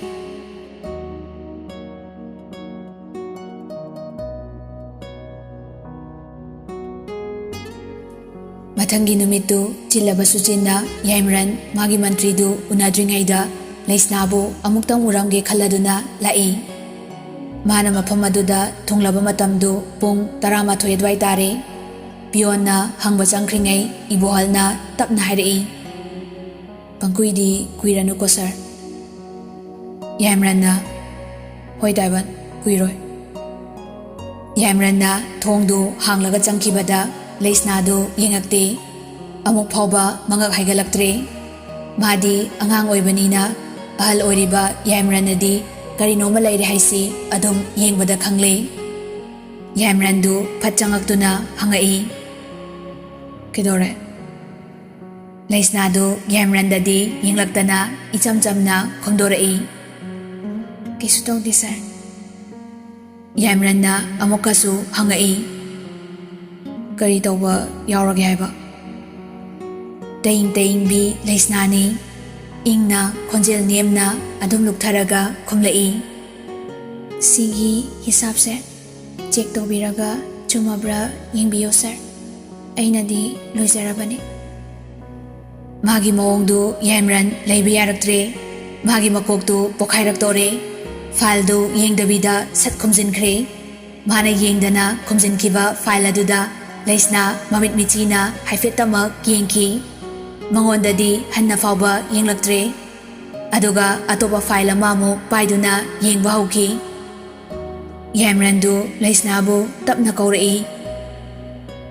ꯃꯊꯪꯒꯤ ꯅꯨꯃꯤꯠꯇꯨ ꯆꯤꯜꯂꯕꯁꯨ ꯆꯤꯟꯅ ꯌꯥꯏꯃꯔꯟ ꯃꯥꯒꯤ ꯃꯟꯇ꯭ꯔꯤꯗꯨ ꯎꯅꯗ꯭ꯔꯤꯉꯩꯗ ꯂꯩꯁꯅꯥꯕꯨ ꯑꯃꯨꯛꯇꯪ ꯎꯔꯝꯒꯦ ꯈꯜꯂꯗꯨꯅ ꯂꯥꯛꯏ꯫ ꯃꯥꯅ ꯃꯐꯝ ꯑꯗꯨꯗ ꯊꯨꯡꯂꯕ ꯃꯇꯝꯗꯨ ꯄꯨꯡ ꯇꯔꯥꯃꯥꯊꯣꯏ ꯑꯗꯨꯋꯥꯏ ꯇꯥꯔꯦ꯫ ꯄꯤꯌꯣꯟꯅ ꯍꯪꯕ ꯆꯪꯈ꯭ꯔꯤꯉꯩ ꯏꯕꯣꯍꯜꯅ ꯇꯞꯅ ꯍꯥꯏꯔꯛꯏ, "ꯄꯪꯀꯨꯏꯗꯤ ꯀꯨꯏꯔꯅꯨꯀꯣ ꯁꯥꯔ꯫" ꯌꯥꯏꯃꯔꯟꯅ, "ꯍꯣꯏ ꯗꯥꯏꯕꯟ, ꯀꯨꯏꯔꯣꯏ꯫" ꯌꯥꯏꯃꯔꯟꯅ ꯊꯣꯡꯗꯨ ꯍꯥꯡꯂꯒ ꯆꯪꯈꯤꯕꯗ ꯂꯩꯁꯅꯥꯗꯨ ꯌꯦꯡꯉꯛꯇꯦ꯫ ꯑꯃꯨꯛ ꯐꯥꯎꯕ ꯃꯉꯛ ꯍꯥꯏꯒꯠꯂꯛꯇ꯭ꯔꯦ꯫ ꯃꯥꯗꯤ ꯑꯉꯥꯡ ꯑꯣꯏꯕꯅꯤꯅ ꯑꯍꯜ ꯑꯣꯏꯔꯤꯕ ꯌꯥꯏꯃꯔꯟꯅꯗꯤ ꯀꯔꯤꯅꯣꯃ ꯂꯩꯔꯦ ꯍꯥꯏꯁꯤ ꯑꯗꯨꯝ ꯌꯦꯡꯕꯗ ꯈꯪꯂꯦ꯫ ꯌꯥꯏꯃꯔꯟꯗꯨ ꯐꯠ ꯆꯪꯉꯛꯇꯨꯅ ꯍꯪꯉꯛꯏ, "ꯀꯩꯗꯧꯔꯦ?" ꯂꯩꯁꯅꯥꯗꯨ ꯌꯥꯏꯃꯔꯟꯗꯗꯤ ꯌꯦꯡꯂꯛꯇꯅ ꯏꯆꯝ ꯆꯝꯅ ꯈꯨꯝꯗꯣꯔꯛꯏ, "ꯀꯩꯁꯨ ꯇꯧꯗꯦ ꯁꯥꯔ꯫" ꯌꯥꯏꯃꯔꯟꯅ ꯑꯃꯨꯛꯀꯁꯨ ꯍꯪꯉꯛꯏ, "ꯀꯔꯤ ꯇꯧꯕ ꯌꯥꯎꯔꯒꯦ ꯍꯥꯏꯕ?" ꯇꯌꯤꯡ ꯇꯌꯤꯡꯕꯤ ꯂꯩꯁꯅꯥꯅꯤ꯫ ꯏꯪꯅ ꯈꯣꯟꯖꯦꯜ ꯅꯦꯝꯅ ꯑꯗꯨꯝ ꯂꯨꯞꯊꯔꯒ ꯈꯨꯝꯂꯛꯏ, "ꯁꯤꯒꯤ ꯍꯤꯁꯥꯞꯁꯦ ꯆꯦꯛ ꯇꯧꯕꯤꯔꯒ ꯆꯨꯝꯃꯕ꯭ꯔꯥ ꯌꯦꯡꯕꯤꯌꯣ ꯁꯥꯔ꯫ ꯑꯩꯅꯗꯤ ꯂꯣꯏꯖꯔꯕꯅꯤ꯫" ꯃꯥꯒꯤ ꯃꯑꯣꯡꯗꯨ ꯌꯥꯏꯃꯔꯟ ꯂꯩꯕ ꯌꯥꯔꯛꯇ꯭ꯔꯦ꯫ ꯃꯥꯒꯤ ꯃꯀꯣꯛꯇꯨ ꯄꯣꯈꯥꯏꯔꯛꯇꯣꯔꯦ꯫ ꯐꯥꯏꯜꯗꯨ ꯌꯦꯡꯗꯕꯤꯗ ꯁꯠ ꯈꯨꯝꯖꯤꯟꯈ꯭ꯔꯦ꯫ ꯃꯥꯅ ꯌꯦꯡꯗꯅ ꯈꯨꯝꯖꯤꯟꯈꯤꯕ ꯐꯥꯏꯜ ꯑꯗꯨꯗ ꯂꯩꯁꯅꯥ ꯃꯃꯤꯠ ꯃꯤꯆꯤꯅ ꯍꯥꯏꯐꯦꯠꯇꯃꯛ ꯌꯦꯡꯈꯤ꯫ ꯃꯉꯣꯟꯗꯗꯤ ꯍꯟꯅ ꯐꯥꯎꯕ ꯌꯦꯡꯂꯛꯇ꯭ꯔꯦ꯫ ꯑꯗꯨꯒ ꯑꯇꯣꯞꯄ ꯐꯥꯏꯜ ꯑꯃ ꯑꯃꯨꯛ ꯄꯥꯏꯗꯨꯅ ꯌꯦꯡꯕ ꯍꯧꯈꯤ꯫ ꯌꯥꯏꯃꯔꯟꯗꯨ ꯂꯩꯁꯅꯥꯕꯨ ꯇꯞꯅ ꯀꯧꯔꯛꯏ꯫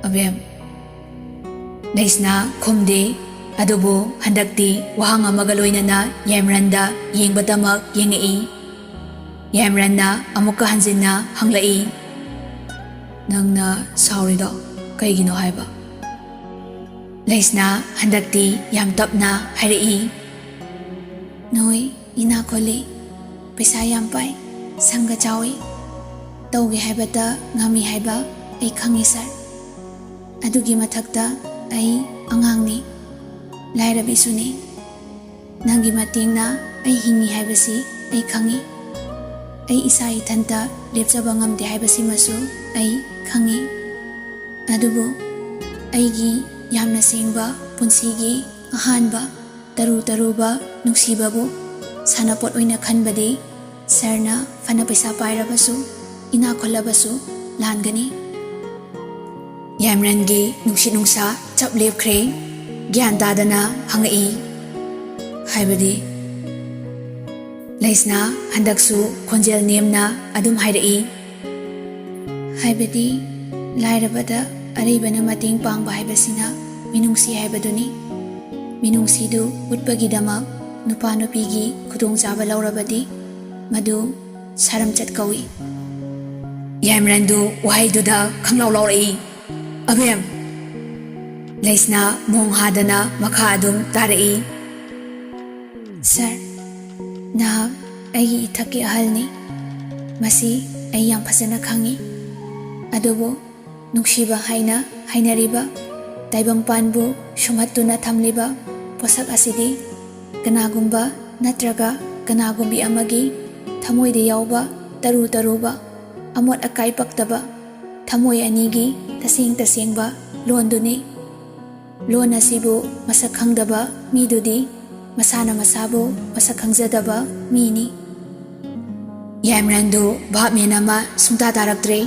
ꯑꯕꯦꯝ꯫ ꯂꯩꯁꯅꯥ ꯈꯨꯝꯗꯦ꯫ ꯑꯗꯨꯕꯨ ꯍꯟꯗꯛꯇꯤ ꯋꯥꯍꯪ ꯑꯃꯒ ꯂꯣꯏꯅꯅ ꯌꯥꯏꯃꯔꯟꯗ ꯌꯦꯡꯕꯇꯃꯛ ꯌꯦꯡꯉꯛꯏ꯫ ꯌꯥꯏꯃꯔꯟꯅ ꯑꯃꯨꯛꯀ ꯍꯟꯖꯤꯟꯅ ꯍꯪꯂꯛꯏ, "ꯅꯪꯅ ꯁꯥꯎꯔꯤꯗꯣ ꯀꯩꯒꯤꯅꯣ ꯍꯥꯏꯕ?" ꯂꯩꯁꯅꯥ ꯍꯟꯗꯛꯇꯤ ꯌꯥꯝ ꯇꯞꯅ ꯍꯥꯏꯔꯛꯏ, "ꯅꯣꯏ ꯏꯅꯥꯛ ꯈꯨꯜꯂꯤ, ꯄꯩꯁꯥ ꯌꯥꯝ ꯄꯥꯏ, ꯁꯪꯒ ꯆꯥꯎꯏ, ꯇꯧꯒꯦ ꯍꯥꯏꯕꯇ ꯉꯝꯃꯤ ꯍꯥꯏꯕ ꯑꯩ ꯈꯪꯉꯤ ꯁꯥꯔ꯫ ꯑꯗꯨꯒꯤ ꯃꯊꯛꯇ ꯑꯩ ꯑꯉꯥꯡꯅꯤ, ꯂꯥꯏꯔꯕꯤꯁꯨꯅꯤ꯫ ꯅꯪꯒꯤ ꯃꯇꯦꯡꯅ ꯑꯩ ꯍꯤꯡꯉꯤ ꯍꯥꯏꯕꯁꯤ ꯑꯩ ꯈꯪꯉꯤ꯫ ꯑꯩ ꯏꯁꯥ ꯏꯊꯟꯇ ꯂꯦꯞꯆꯕ ꯉꯝꯗꯦ ꯍꯥꯏꯕꯁꯤꯃꯁꯨ ꯑꯩ ꯈꯪꯉꯤ꯫ ꯑꯗꯨꯕꯨ ꯑꯩꯒꯤ ꯌꯥꯝꯅ ꯁꯦꯡꯕ ꯄꯨꯟꯁꯤꯒꯤ ꯑꯍꯥꯟꯕ ꯇꯔꯨ ꯇꯔꯨꯕ ꯅꯨꯡꯁꯤꯕꯕꯨ ꯁꯥꯟꯅꯄꯣꯠ ꯑꯣꯏꯅ ꯈꯟꯕꯗꯤ ꯁꯥꯔꯅ ꯐꯅ ꯄꯩꯁꯥ ꯄꯥꯏꯔꯕꯁꯨ, ꯏꯅꯥꯛ ꯈꯨꯜꯂꯕꯁꯨ ꯂꯥꯟꯒꯅꯤ꯫" ꯌꯥꯏꯃꯔꯟꯒꯤ ꯅꯨꯡꯁꯤꯠ ꯅꯨꯡꯁꯥ ꯆꯞ ꯂꯦꯞꯈ꯭ꯔꯦ꯫ ꯒ꯭ꯌꯥꯟ ꯇꯥꯗꯅ ꯍꯪꯉꯛꯏ, "ꯍꯥꯏꯕꯗꯤ?" ꯂꯩꯁꯅꯥ ꯍꯟꯗꯛꯁꯨ ꯈꯣꯟꯖꯦꯜ ꯅꯦꯝꯅ ꯑꯗꯨꯝ ꯍꯥꯏꯔꯛꯏ, "ꯍꯥꯏꯕꯗꯤ, ꯂꯥꯏꯔꯕꯗ ꯑꯔꯩꯕꯅ ꯃꯇꯦꯡ ꯄꯥꯡꯕ ꯍꯥꯏꯕꯁꯤꯅ ꯃꯤꯅꯨꯡꯁꯤ ꯍꯥꯏꯕꯗꯨꯅꯤ꯫ ꯃꯤꯅꯨꯡꯁꯤꯗꯨ ꯎꯠꯄꯒꯤꯗꯃꯛ ꯅꯨꯄꯥ ꯅꯨꯄꯤꯒꯤ ꯈꯨꯗꯣꯡꯆꯥꯕ ꯂꯧꯔꯕꯗꯤ ꯃꯗꯨ ꯁꯥꯔꯝꯆꯠ ꯀꯧꯏ꯫" ꯌꯥꯏꯃꯔꯟꯗꯨ ꯋꯥꯍꯩꯗꯨꯗ ꯈꯪꯂꯥꯎ ꯂꯥꯎꯔꯛꯏ꯫ "ꯑꯕꯦꯝ!" ꯂꯩꯁꯅꯥ ꯃꯣꯡ ꯍꯥꯗꯅ ꯃꯈꯥ ꯑꯗꯨꯝ ꯇꯥꯔꯛꯏ, "ꯁꯥꯔ, ꯅꯍꯥꯛ ꯑꯩꯒꯤ ꯏꯊꯛꯀꯤ ꯑꯍꯜꯅꯤ꯫ ꯃꯁꯤ ꯑꯩ ꯌꯥꯝ ꯐꯖꯅ ꯈꯪꯏ꯫ ꯑꯗꯨꯕꯨ ꯅꯨꯡꯁꯤꯕ ꯍꯥꯏꯅ ꯍꯥꯏꯅꯔꯤꯕ ꯇꯥꯏꯕꯪꯄꯥꯟꯕꯨ ꯁꯨꯝꯍꯠꯇꯨꯅ ꯊꯝꯂꯤꯕ ꯄꯣꯠꯁꯛ ꯑꯁꯤꯗꯤ ꯀꯅꯥꯒꯨꯝꯕ ꯅꯠꯇ꯭ꯔꯒ ꯀꯅꯥꯒꯨꯝꯕꯤ ꯑꯃꯒꯤ ꯊꯃꯣꯏꯗ ꯌꯥꯎꯕ ꯇꯔꯨ ꯇꯔꯨꯕ, ꯑꯃꯣꯠ ꯑꯀꯥꯏ ꯄꯛꯇꯕ ꯊꯃꯣꯏ ꯑꯅꯤꯒꯤ ꯇꯁꯦꯡ ꯇꯁꯦꯡꯕ ꯂꯣꯟꯗꯨꯅꯤ꯫ ꯂꯣꯟ ꯑꯁꯤꯕꯨ ꯃꯁꯛ ꯈꯪꯗꯕ ꯃꯤꯗꯨꯗꯤ ꯃꯁꯥꯅ ꯃꯁꯥꯕꯨ ꯃꯁꯛ ꯈꯪꯖꯗꯕ ꯃꯤꯅꯤ꯫" ꯌꯥꯏꯃꯔꯟꯗꯨ ꯚꯥꯞ ꯃꯦꯟ ꯑꯃ ꯁꯨꯡꯇꯥ ꯇꯥꯔꯛꯇ꯭ꯔꯦ꯫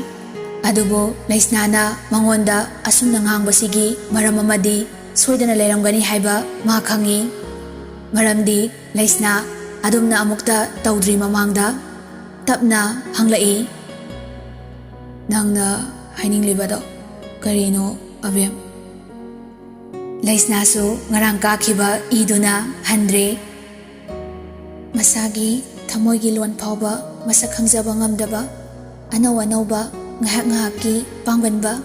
ꯑꯗꯨꯕꯨ ꯂꯩꯁꯅꯥꯅ ꯃꯉꯣꯟꯗ ꯑꯁꯨꯝꯅ ꯉꯥꯡꯕꯁꯤꯒꯤ ꯃꯔꯝ ꯑꯃꯗꯤ ꯁꯣꯏꯗꯅ ꯂꯩꯔꯝꯒꯅꯤ ꯍꯥꯏꯕ ꯃꯥ ꯈꯪꯏ꯫ ꯃꯔꯝꯗꯤ ꯂꯩꯁꯅꯥ ꯑꯗꯨꯝꯅ ꯑꯃꯨꯛꯇ ꯇꯧꯗ꯭ꯔꯤ ꯃꯃꯥꯡꯗ ꯇꯞꯅ ꯍꯪꯂꯛꯏ, "ꯅꯪꯅ ꯍꯥꯏꯅꯤꯡꯂꯤꯕꯗꯣ ꯀꯔꯤꯅꯣ, ꯑꯕꯦꯝ? ꯂꯩꯁꯅꯥꯁꯨ ꯉꯔꯥꯡ ꯀꯥꯈꯤꯕ ꯏꯗꯨꯅ ꯍꯟꯗ꯭ꯔꯦ꯫ ꯃꯁꯥꯒꯤ ꯊꯃꯣꯏꯒꯤ ꯂꯣꯟ ꯐꯥꯎꯕ ꯃꯁꯛ ꯈꯪꯖꯕ ꯉꯝꯗꯕ, ꯑꯅꯧ ꯑꯅꯧꯕ, ꯉꯥꯏꯍꯥꯛ ꯉꯥꯏꯍꯥꯛꯀꯤ ꯄꯥꯡꯒꯟꯕ,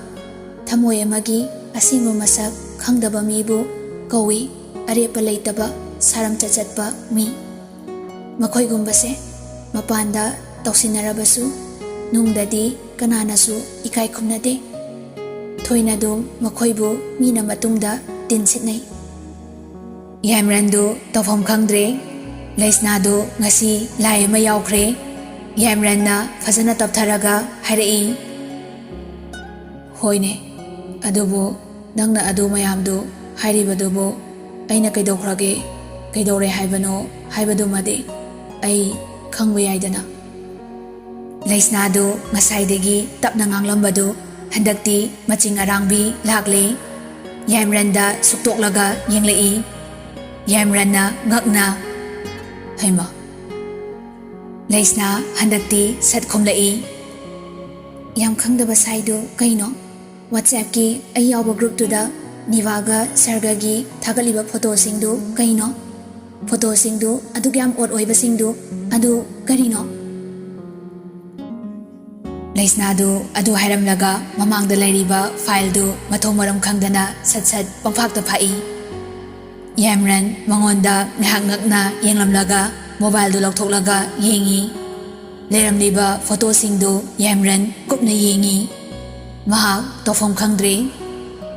ꯊꯃꯣꯏ ꯑꯃꯒꯤ ꯑꯁꯦꯡꯕ ꯃꯁꯛ ꯈꯪꯗꯕ ꯃꯤꯕꯨ ꯀꯧꯏ ꯑꯔꯦꯞꯄ ꯂꯩꯇꯕ ꯁꯥꯔꯝꯆꯠ ꯆꯠꯄ ꯃꯤ꯫ ꯃꯈꯣꯏꯒꯨꯝꯕꯁꯦ ꯃꯄꯥꯟꯗ ꯇꯧꯁꯤꯟꯅꯔꯕꯁꯨ ꯅꯨꯡꯗꯗꯤ ꯀꯅꯥꯅꯁꯨ ꯏꯀꯥꯏ ꯈꯨꯝꯅꯗꯦ꯫ ꯊꯣꯏꯅꯗꯨ ꯃꯈꯣꯏꯕꯨ ꯃꯤꯅ ꯃꯇꯨꯡꯗ ꯇꯤꯟ ꯁꯤꯠꯅꯩ꯫ ꯌꯥꯏꯃꯔꯟꯗꯨ ꯇꯧꯐꯝ ꯈꯪꯗ꯭ꯔꯦ꯫ ꯂꯩꯁꯅꯥꯗꯨ ꯉꯁꯤ ꯂꯥꯏ ꯑꯃ ꯌꯥꯎꯈ꯭ꯔꯦ꯫ ꯌꯥꯏꯃꯔꯟꯅ ꯐꯖꯅ ꯇꯞꯊꯔꯒ ꯍꯥꯏꯔꯛꯏ, "ꯍꯣꯏꯅꯦ, ꯑꯗꯨꯕꯨ ꯅꯪꯅ ꯑꯗꯨ ꯃꯌꯥꯝꯗꯨ ꯍꯥꯏꯔꯤꯕꯗꯨꯕꯨ ꯑꯩꯅ ꯀꯩꯗꯧꯈ꯭ꯔꯒꯦ, ꯀꯩꯗꯧꯔꯦ ꯍꯥꯏꯕꯅꯣ ꯍꯥꯏꯕꯗꯨꯃꯗꯤ ꯑꯩ ꯈꯪꯕ ꯌꯥꯏꯗꯅ?" ꯂꯩꯁꯅꯥꯗꯨ ꯉꯁꯥꯏꯗꯒꯤ ꯇꯞꯅ ꯉꯥꯡꯂꯝꯕꯗꯨ ꯍꯟꯗꯛꯇꯤ ꯃꯆꯤꯡ ꯑꯔꯥꯡꯕꯤ ꯂꯥꯛꯂꯦ꯫ ꯌꯥꯏꯃꯔꯟꯗ ꯁꯨꯛꯇꯣꯛꯂꯒ ꯌꯦꯡꯂꯛꯏ꯫ ꯌꯥꯏꯃꯔꯟꯅ ꯉꯛꯅ, "ꯍꯩꯃꯥ!" ꯂꯩꯁꯅꯥ ꯍꯟꯗꯛꯇꯤ ꯁꯠ ꯈꯨꯝꯂꯛꯏ, "ꯌꯥꯝ ꯈꯪꯗꯕ ꯁꯥꯏꯗꯨ ꯀꯩꯅꯣ? WhatsApp-ꯀꯤ ꯑꯩ ꯌꯥꯎꯕ group-ꯇꯨꯗ ꯅꯤꯚꯥꯒ ꯁꯔꯒꯒꯤ ꯊꯥꯒꯠꯂꯤꯕ photo-ꯁꯤꯡꯗꯨ ꯀꯩꯅꯣ? Photo-ꯁꯤꯡꯗꯨ ꯑꯗꯨꯛ ꯌꯥꯝ odd ꯑꯣꯏꯕꯁꯤꯡꯗꯨ ꯑꯗꯨ ꯀꯔꯤꯅꯣ?" ꯂꯩꯁꯅꯥꯗꯨ ꯑꯗꯨ ꯍꯥꯏꯔꯝꯂꯒ ꯃꯃꯥꯡꯗ ꯂꯩꯔꯤꯕ file-ꯗꯨ ꯃꯊꯣꯡ ꯃꯔꯝ ꯈꯪꯗꯅ ꯁꯠ ꯁꯠ ꯄꯪꯐꯥꯛꯇ ꯐꯥꯛꯏ꯫ ꯌꯥꯏꯃꯔꯟ ꯃꯉꯣꯟꯗ ꯉꯥꯏꯍꯥꯛ ꯉꯛꯅ ꯌꯦꯡꯂꯝꯂꯒ mobile-ꯗꯨ ꯂꯧꯊꯣꯛꯂꯒ ꯌꯦꯡꯏ꯫ ꯂꯩꯔꯝꯂꯤꯕ photo-ꯁꯤꯡꯗꯨ ꯌꯥꯏꯃꯔꯟ ꯀꯨꯞꯅ ꯌꯦꯡꯏ꯫ ꯃꯍꯥꯛ ꯇꯧꯐꯝ ꯈꯪꯗ꯭ꯔꯦ꯫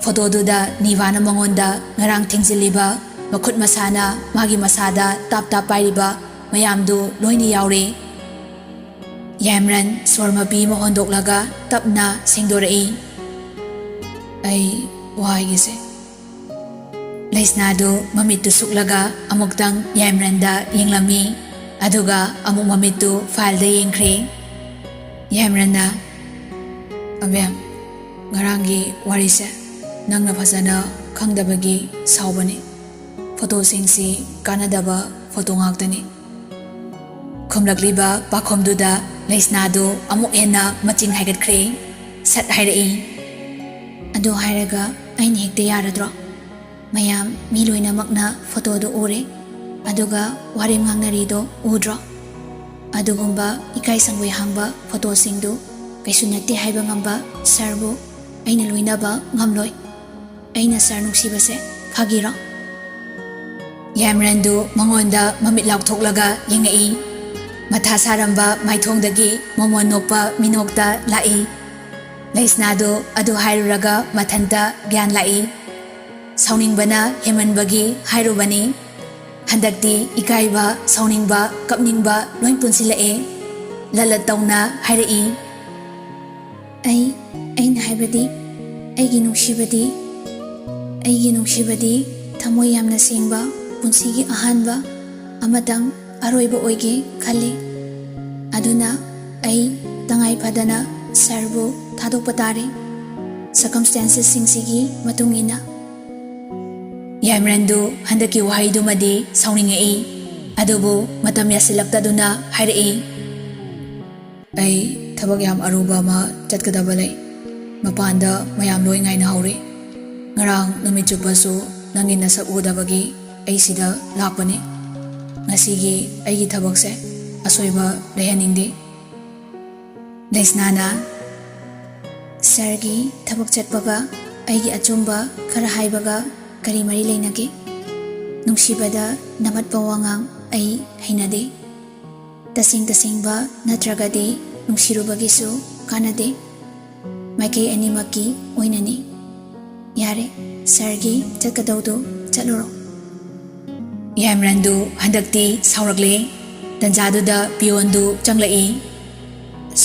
Photo-ꯗꯨꯗ ꯅꯤꯚꯥꯅ ꯃꯉꯣꯟꯗ ꯉꯔꯥꯡ ꯊꯤꯡꯖꯤꯜꯂꯤꯕ ꯃꯈꯨꯠ ꯃꯁꯥꯅ ꯃꯥꯒꯤ ꯃꯁꯥꯗ ꯇꯥꯞ ꯇꯥꯞ ꯄꯥꯏꯔꯤꯕ ꯃꯌꯥꯝꯗꯨ ꯂꯣꯏꯅ ꯌꯥꯎꯔꯦ꯫ ꯌꯥꯏꯃꯔꯟ ꯁꯣꯔ ꯃꯄꯤ ꯑꯃ ꯍꯣꯟꯗꯣꯛꯂꯒ ꯇꯞꯅ ꯁꯦꯡꯗꯣꯔꯛꯏ꯫ "ꯑꯩ ꯋꯥ ꯍꯥꯏꯒꯦꯁꯦ꯫" ꯂꯩꯁꯅꯥꯗꯨ ꯃꯃꯤꯠꯇꯨ ꯁꯨꯛꯂꯒ ꯑꯃꯨꯛꯇꯪ ꯌꯥꯏꯃꯔꯟꯗ ꯌꯦꯡꯂꯝꯃꯤ, ꯑꯗꯨꯒ ꯑꯃꯨꯛ ꯃꯃꯤꯠꯇꯨ file-ꯗ ꯌꯦꯡꯈ꯭ꯔꯦ꯫ ꯌꯥꯏꯃꯔꯟꯅ, "ꯑꯕꯦꯝ, ꯉꯔꯥꯡꯒꯤ ꯋꯥꯔꯤꯁꯦ ꯅꯪꯅ ꯐꯖꯅ ꯈꯪꯗꯕꯒꯤ ꯁꯥꯎꯕꯅꯤ꯫ Photo-ꯁꯤꯡꯁꯤ ꯀꯥꯟꯅꯗꯕ photo ꯉꯥꯛꯇꯅꯤ꯫" ꯈꯨꯝꯂꯛꯂꯤꯕ ꯄꯥꯈꯨꯝꯗꯨꯗ ꯂꯩꯁꯅꯥꯗꯨ ꯑꯃꯨꯛ ꯍꯦꯟꯅ ꯃꯆꯤꯡ ꯍꯥꯏꯒꯠꯈ꯭ꯔꯦ꯫ ꯁꯠ ꯍꯥꯏꯔꯛꯏ, ꯑꯗꯨ ꯍꯥꯏꯔꯒ ꯑꯩꯅ ꯍꯦꯛꯇ ꯌꯥꯔꯗ꯭ꯔꯣ? ꯃꯌꯥꯝ, ꯃꯤ ꯂꯣꯏꯅꯃꯛꯅ ꯐꯣꯇꯣꯗꯨ ꯎꯔꯦ, ꯑꯗꯨꯒ ꯋꯥꯔꯦꯝ ꯉꯥꯡꯅꯔꯤꯗꯣ ꯎꯗ꯭ꯔꯣ? ꯑꯗꯨꯒꯨꯝꯕ ꯏꯀꯥꯏ ꯁꯪꯒꯣꯏ ꯍꯥꯡꯕ ꯐꯣꯇꯣꯁꯤꯡꯗꯨ ꯀꯩꯁꯨ ꯅꯠꯇꯦ ꯍꯥꯏꯕ ꯉꯝꯕ ꯁꯥꯔꯕꯨ ꯑꯩꯅ ꯂꯣꯏꯅꯕ ꯉꯝꯂꯣꯏ꯫ ꯑꯩꯅ ꯁꯥꯔ ꯅꯨꯡꯁꯤꯕꯁꯦ ꯐꯥꯒꯤꯔꯣ? ꯌꯥꯏꯃꯔꯟꯗꯨ ꯃꯉꯣꯟꯗ ꯃꯃꯤꯠ ꯂꯥꯎꯊꯣꯛꯂꯒ ꯌꯦꯡꯉꯛꯏ꯫ ꯃꯊꯥ ꯁꯥꯔꯝꯕ ꯃꯥꯏꯊꯣꯡꯗꯒꯤ ꯃꯣꯃꯣꯟ ꯅꯣꯛꯄ ꯃꯤꯅꯣꯛꯇ ꯂꯥꯛꯏ꯫ ꯂꯩꯁꯅꯥꯗꯨ ꯑꯗꯨ ꯍꯥꯏꯔꯨꯔꯒ ꯃꯊꯟꯇ ꯒ꯭ꯌꯥꯟ ꯂꯥꯛꯏ꯫ ꯁꯥꯎꯅꯤꯡꯕꯅ ꯍꯦꯟꯃꯟꯕꯒꯤ ꯍꯥꯏꯔꯨꯕꯅꯤ꯫ ꯍꯟꯗꯛꯇꯤ ꯏꯀꯥꯏꯕ, ꯁꯥꯎꯅꯤꯡꯕ, ꯀꯞꯅꯤꯡꯕ ꯂꯣꯏ ꯄꯨꯟꯁꯤꯜꯂꯛꯑꯦ꯫ ꯂꯠꯂꯠ ꯇꯧꯅ ꯍꯥꯏꯔꯛꯏ꯫ ꯑꯩ, ꯑꯩꯅ ꯍꯥꯏꯕꯗꯤ, ꯑꯩꯒꯤ ꯅꯨꯡꯁꯤꯕꯗꯤ, ꯑꯩꯒꯤ ꯅꯨꯡꯁꯤꯕꯗꯤ ꯊꯃꯣꯏ ꯌꯥꯝꯅ ꯁꯦꯡꯕ, ꯄꯨꯟꯁꯤꯒꯤ ꯑꯍꯥꯟꯕ ꯑꯃꯇꯪ ꯑꯔꯣꯏꯕ ꯑꯣꯏꯒꯦ ꯈꯜꯂꯤ꯫ ꯑꯗꯨꯅ ꯑꯩ ꯇꯉꯥꯏ ꯐꯗꯅ ꯁꯥꯔꯕꯨ ꯊꯥꯗꯣꯛꯄ ꯇꯥꯔꯦ, ꯁꯔꯀꯝꯁ꯭ꯇꯦꯟꯁꯦꯁꯁꯤꯡꯁꯤꯒꯤ ꯃꯇꯨꯡ ꯏꯟꯅ꯫ ꯌꯥꯏꯃꯔꯟꯗꯨ ꯍꯟꯗꯛꯀꯤ ꯋꯥꯍꯩꯗꯨꯃꯗꯤ ꯁꯥꯎꯅꯤꯡꯉꯛꯏ, ꯑꯗꯨꯕꯨ ꯃꯇꯝ ꯌꯥꯁꯤꯜꯂꯛꯇꯗꯨꯅ ꯍꯥꯏꯔꯛꯏ꯫ ꯑꯩ ꯊꯕꯛ ꯌꯥꯝ ꯑꯔꯨꯕ ꯑꯃ ꯆꯠꯀꯗꯕ ꯂꯩ꯫ ꯃꯄꯥꯟꯗ ꯃꯌꯥꯝ ꯂꯣꯏ ꯉꯥꯏꯅꯍꯧꯔꯤ꯫ ꯉꯔꯥꯡ ꯅꯨꯃꯤꯠ ꯆꯨꯞꯄꯁꯨ ꯅꯪꯒꯤ ꯅꯁꯛ ꯎꯗꯕꯒꯤ ꯑꯩ ꯁꯤꯗ ꯂꯥꯛꯄꯅꯤ꯫ ꯉꯁꯤꯒꯤ ꯑꯩꯒꯤ ꯊꯕꯛꯁꯦ ꯑꯁꯣꯏꯕ ꯂꯩꯍꯟꯅꯤꯡꯗꯦ꯫ ꯂꯩꯁꯅꯥꯅ, ꯁꯥꯔꯒꯤ ꯊꯕꯛ ꯆꯠꯄꯒ ꯑꯩꯒꯤ ꯑꯆꯨꯝꯕ ꯈꯔ ꯍꯥꯏꯕꯒ ꯀꯔꯤ ꯃꯔꯤ ꯂꯩꯅꯒꯦ? ꯅꯨꯡꯁꯤꯕꯗ ꯅꯝꯃꯠꯄ ꯋꯥꯉꯥꯡ ꯑꯩ ꯍꯩꯅꯗꯦ꯫ ꯇꯁꯦꯡ ꯇꯁꯦꯡꯕ ꯅꯠꯇ꯭ꯔꯒꯗꯤ ꯅꯨꯡꯁꯤꯔꯨꯕꯒꯤꯁꯨ ꯀꯥꯟꯅꯗꯦ꯫ ꯃꯥꯏꯀꯩ ꯑꯅꯤꯃꯛꯀꯤ ꯑꯣꯏꯅꯅꯤ꯫ ꯌꯥꯔꯦ, ꯁꯥꯔꯒꯤ ꯆꯠꯀꯗꯧꯗꯨ ꯆꯠꯂꯨꯔꯣ꯫ ꯌꯥꯏꯃꯔꯟꯗꯨ ꯍꯟꯗꯛꯇꯤ ꯁꯥꯎꯔꯛꯂꯦ꯫ ꯇꯟꯖꯥꯗꯨꯗ ꯄꯤꯌꯣꯟꯗꯨ ꯆꯪꯂꯛꯏ꯫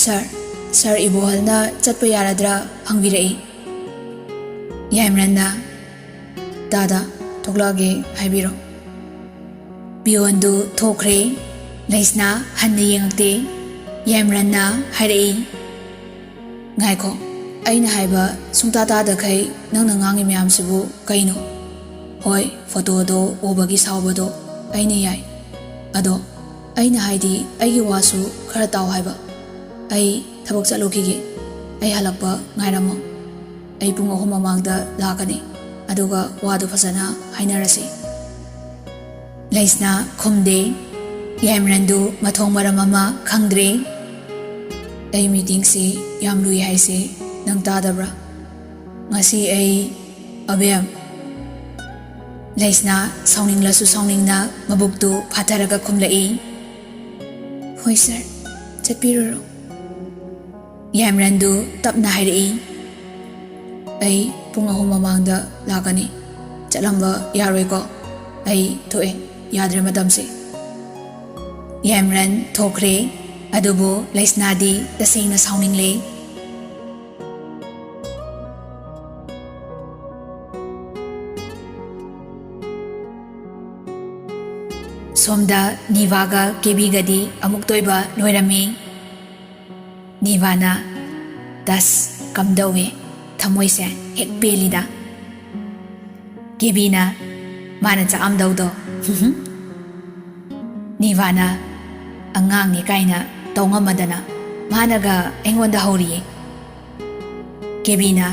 "ꯁꯥꯔ, ꯁꯥꯔ ꯏꯕꯣꯍꯜꯅ ꯆꯠꯄ ꯌꯥꯔꯗ꯭ꯔꯥ?" ꯍꯪꯕꯤꯔꯛꯏ꯫ ꯌꯥꯏꯃꯔꯟꯅ, "ꯇꯥꯗ, ꯊꯣꯛꯂꯛꯑꯒꯦ ꯍꯥꯏꯕꯤꯔꯣ꯫" ꯄꯤꯌꯣꯟꯗꯨ ꯊꯣꯛꯈ꯭ꯔꯦ꯫ ꯂꯩꯁꯅꯥ ꯍꯟꯅ ꯌꯦꯡꯉꯛꯇꯦ꯫ ꯌꯥꯏꯃꯔꯟꯅ ꯍꯥꯏꯔꯛꯏ, "ꯉꯥꯏꯈꯣ, ꯑꯩꯅ ꯍꯥꯏꯕ ꯁꯨꯡꯇꯥ ꯇꯥꯗꯈꯩ ꯅꯪꯅ ꯉꯥꯡꯉꯤ ꯃꯌꯥꯝꯁꯤꯕꯨ ꯀꯩꯅꯣ? ꯍꯣꯏ, ꯐꯣꯇꯣꯗꯣ ꯎꯕꯒꯤ ꯁꯥꯎꯕꯗꯣ ꯑꯩꯅ ꯌꯥꯏ꯫ ꯑꯗꯣ ꯑꯩꯅ ꯍꯥꯏꯗꯤ ꯑꯩꯒꯤ ꯋꯥꯁꯨ ꯈꯔ ꯇꯥꯎ ꯍꯥꯏꯕ꯫ ꯑꯩ ꯊꯕꯛ ꯆꯠꯂꯨꯈꯤꯒꯦ꯫ ꯑꯩ ꯍꯜꯂꯛꯄ ꯉꯥꯏꯔꯝꯃꯣ꯫" ꯑꯩ ꯄꯨꯡ ꯑꯍꯨꯝ ꯃꯃꯥꯡꯗ ꯂꯥꯛꯀꯅꯤ, ꯑꯗꯨꯒ ꯋꯥꯗꯨ ꯐꯖꯅ ꯍꯥꯏꯅꯔꯁꯤ꯫ ꯂꯩꯁꯅꯥ ꯈꯨꯝꯗꯦ꯫ ꯌꯥꯏꯃꯔꯟꯗꯨ ꯃꯊꯣꯡ ꯃꯔꯝ ꯑꯃ ꯈꯪꯗ꯭ꯔꯦ꯫ "ꯑꯩ ꯃꯤꯇꯤꯡꯁꯤ ꯌꯥꯝ ꯂꯨꯏ ꯍꯥꯏꯁꯤ ꯅꯪ ꯇꯥꯗꯕ꯭ꯔꯥ? ꯉꯁꯤ ꯑꯩ, ꯑꯕꯦꯝ!" ꯂꯩꯁꯅꯥ ꯁꯥꯎꯅꯤꯡꯂꯁꯨ ꯁꯥꯎꯅꯤꯡꯅ ꯃꯕꯨꯛꯇꯨ ꯐꯥꯊꯔꯒ ꯈꯨꯝꯂꯛꯏ, "ꯍꯣꯏ ꯁꯥꯔ, ꯆꯠꯄꯤꯔꯨꯔꯣ꯫" ꯌꯥꯏꯃꯔꯟꯗꯨ ꯇꯞꯅ ꯍꯥꯏꯔꯛꯏ, "ꯑꯩ ꯄꯨꯡ ꯑꯍꯨꯝ ꯃꯃꯥꯡꯗ ꯂꯥꯛꯀꯅꯤ꯫ ꯆꯠꯂꯝꯕ ꯌꯥꯔꯣꯏꯀꯣ? ꯑꯩ ꯊꯣꯛꯑꯦ, ꯌꯥꯗ꯭ꯔꯦ ꯃꯇꯝꯁꯦ꯫" ꯌꯥꯏꯃꯔꯟ ꯊꯣꯛꯈ꯭ꯔꯦ, ꯑꯗꯨꯕꯨ ꯂꯩꯁꯅꯥꯗꯤ ꯇꯁꯦꯡꯅ ꯁꯥꯎꯅꯤꯡꯂꯦ꯫ ꯁꯣꯝꯗ ꯅꯤꯚꯥꯒ ꯀꯦꯕꯤꯒꯗꯤ ꯑꯃꯨꯛꯇ ꯑꯣꯏꯕ ꯂꯣꯏꯔꯝꯃꯤ꯫ ꯅꯤꯚꯥꯅ, "ꯇꯁ, ꯀꯝꯗꯧꯏ? ꯊꯃꯣꯏꯁꯦ ꯍꯦꯛ ꯄꯦꯜꯂꯤꯗ꯫" ꯀꯦꯕꯤꯅ, "ꯃꯥꯅ ꯆꯥꯛꯑꯝꯗꯧꯗꯣ꯫" ꯅꯤꯚꯥꯅ, "ꯑꯉꯥꯡꯅꯤ ꯀꯥꯏꯅ ꯇꯧ ꯉꯝꯃꯗꯅ ꯃꯥꯅꯒ ꯑꯩꯉꯣꯟꯗ ꯍꯧꯔꯤꯌꯦ꯫" ꯀꯦꯕꯤꯅ,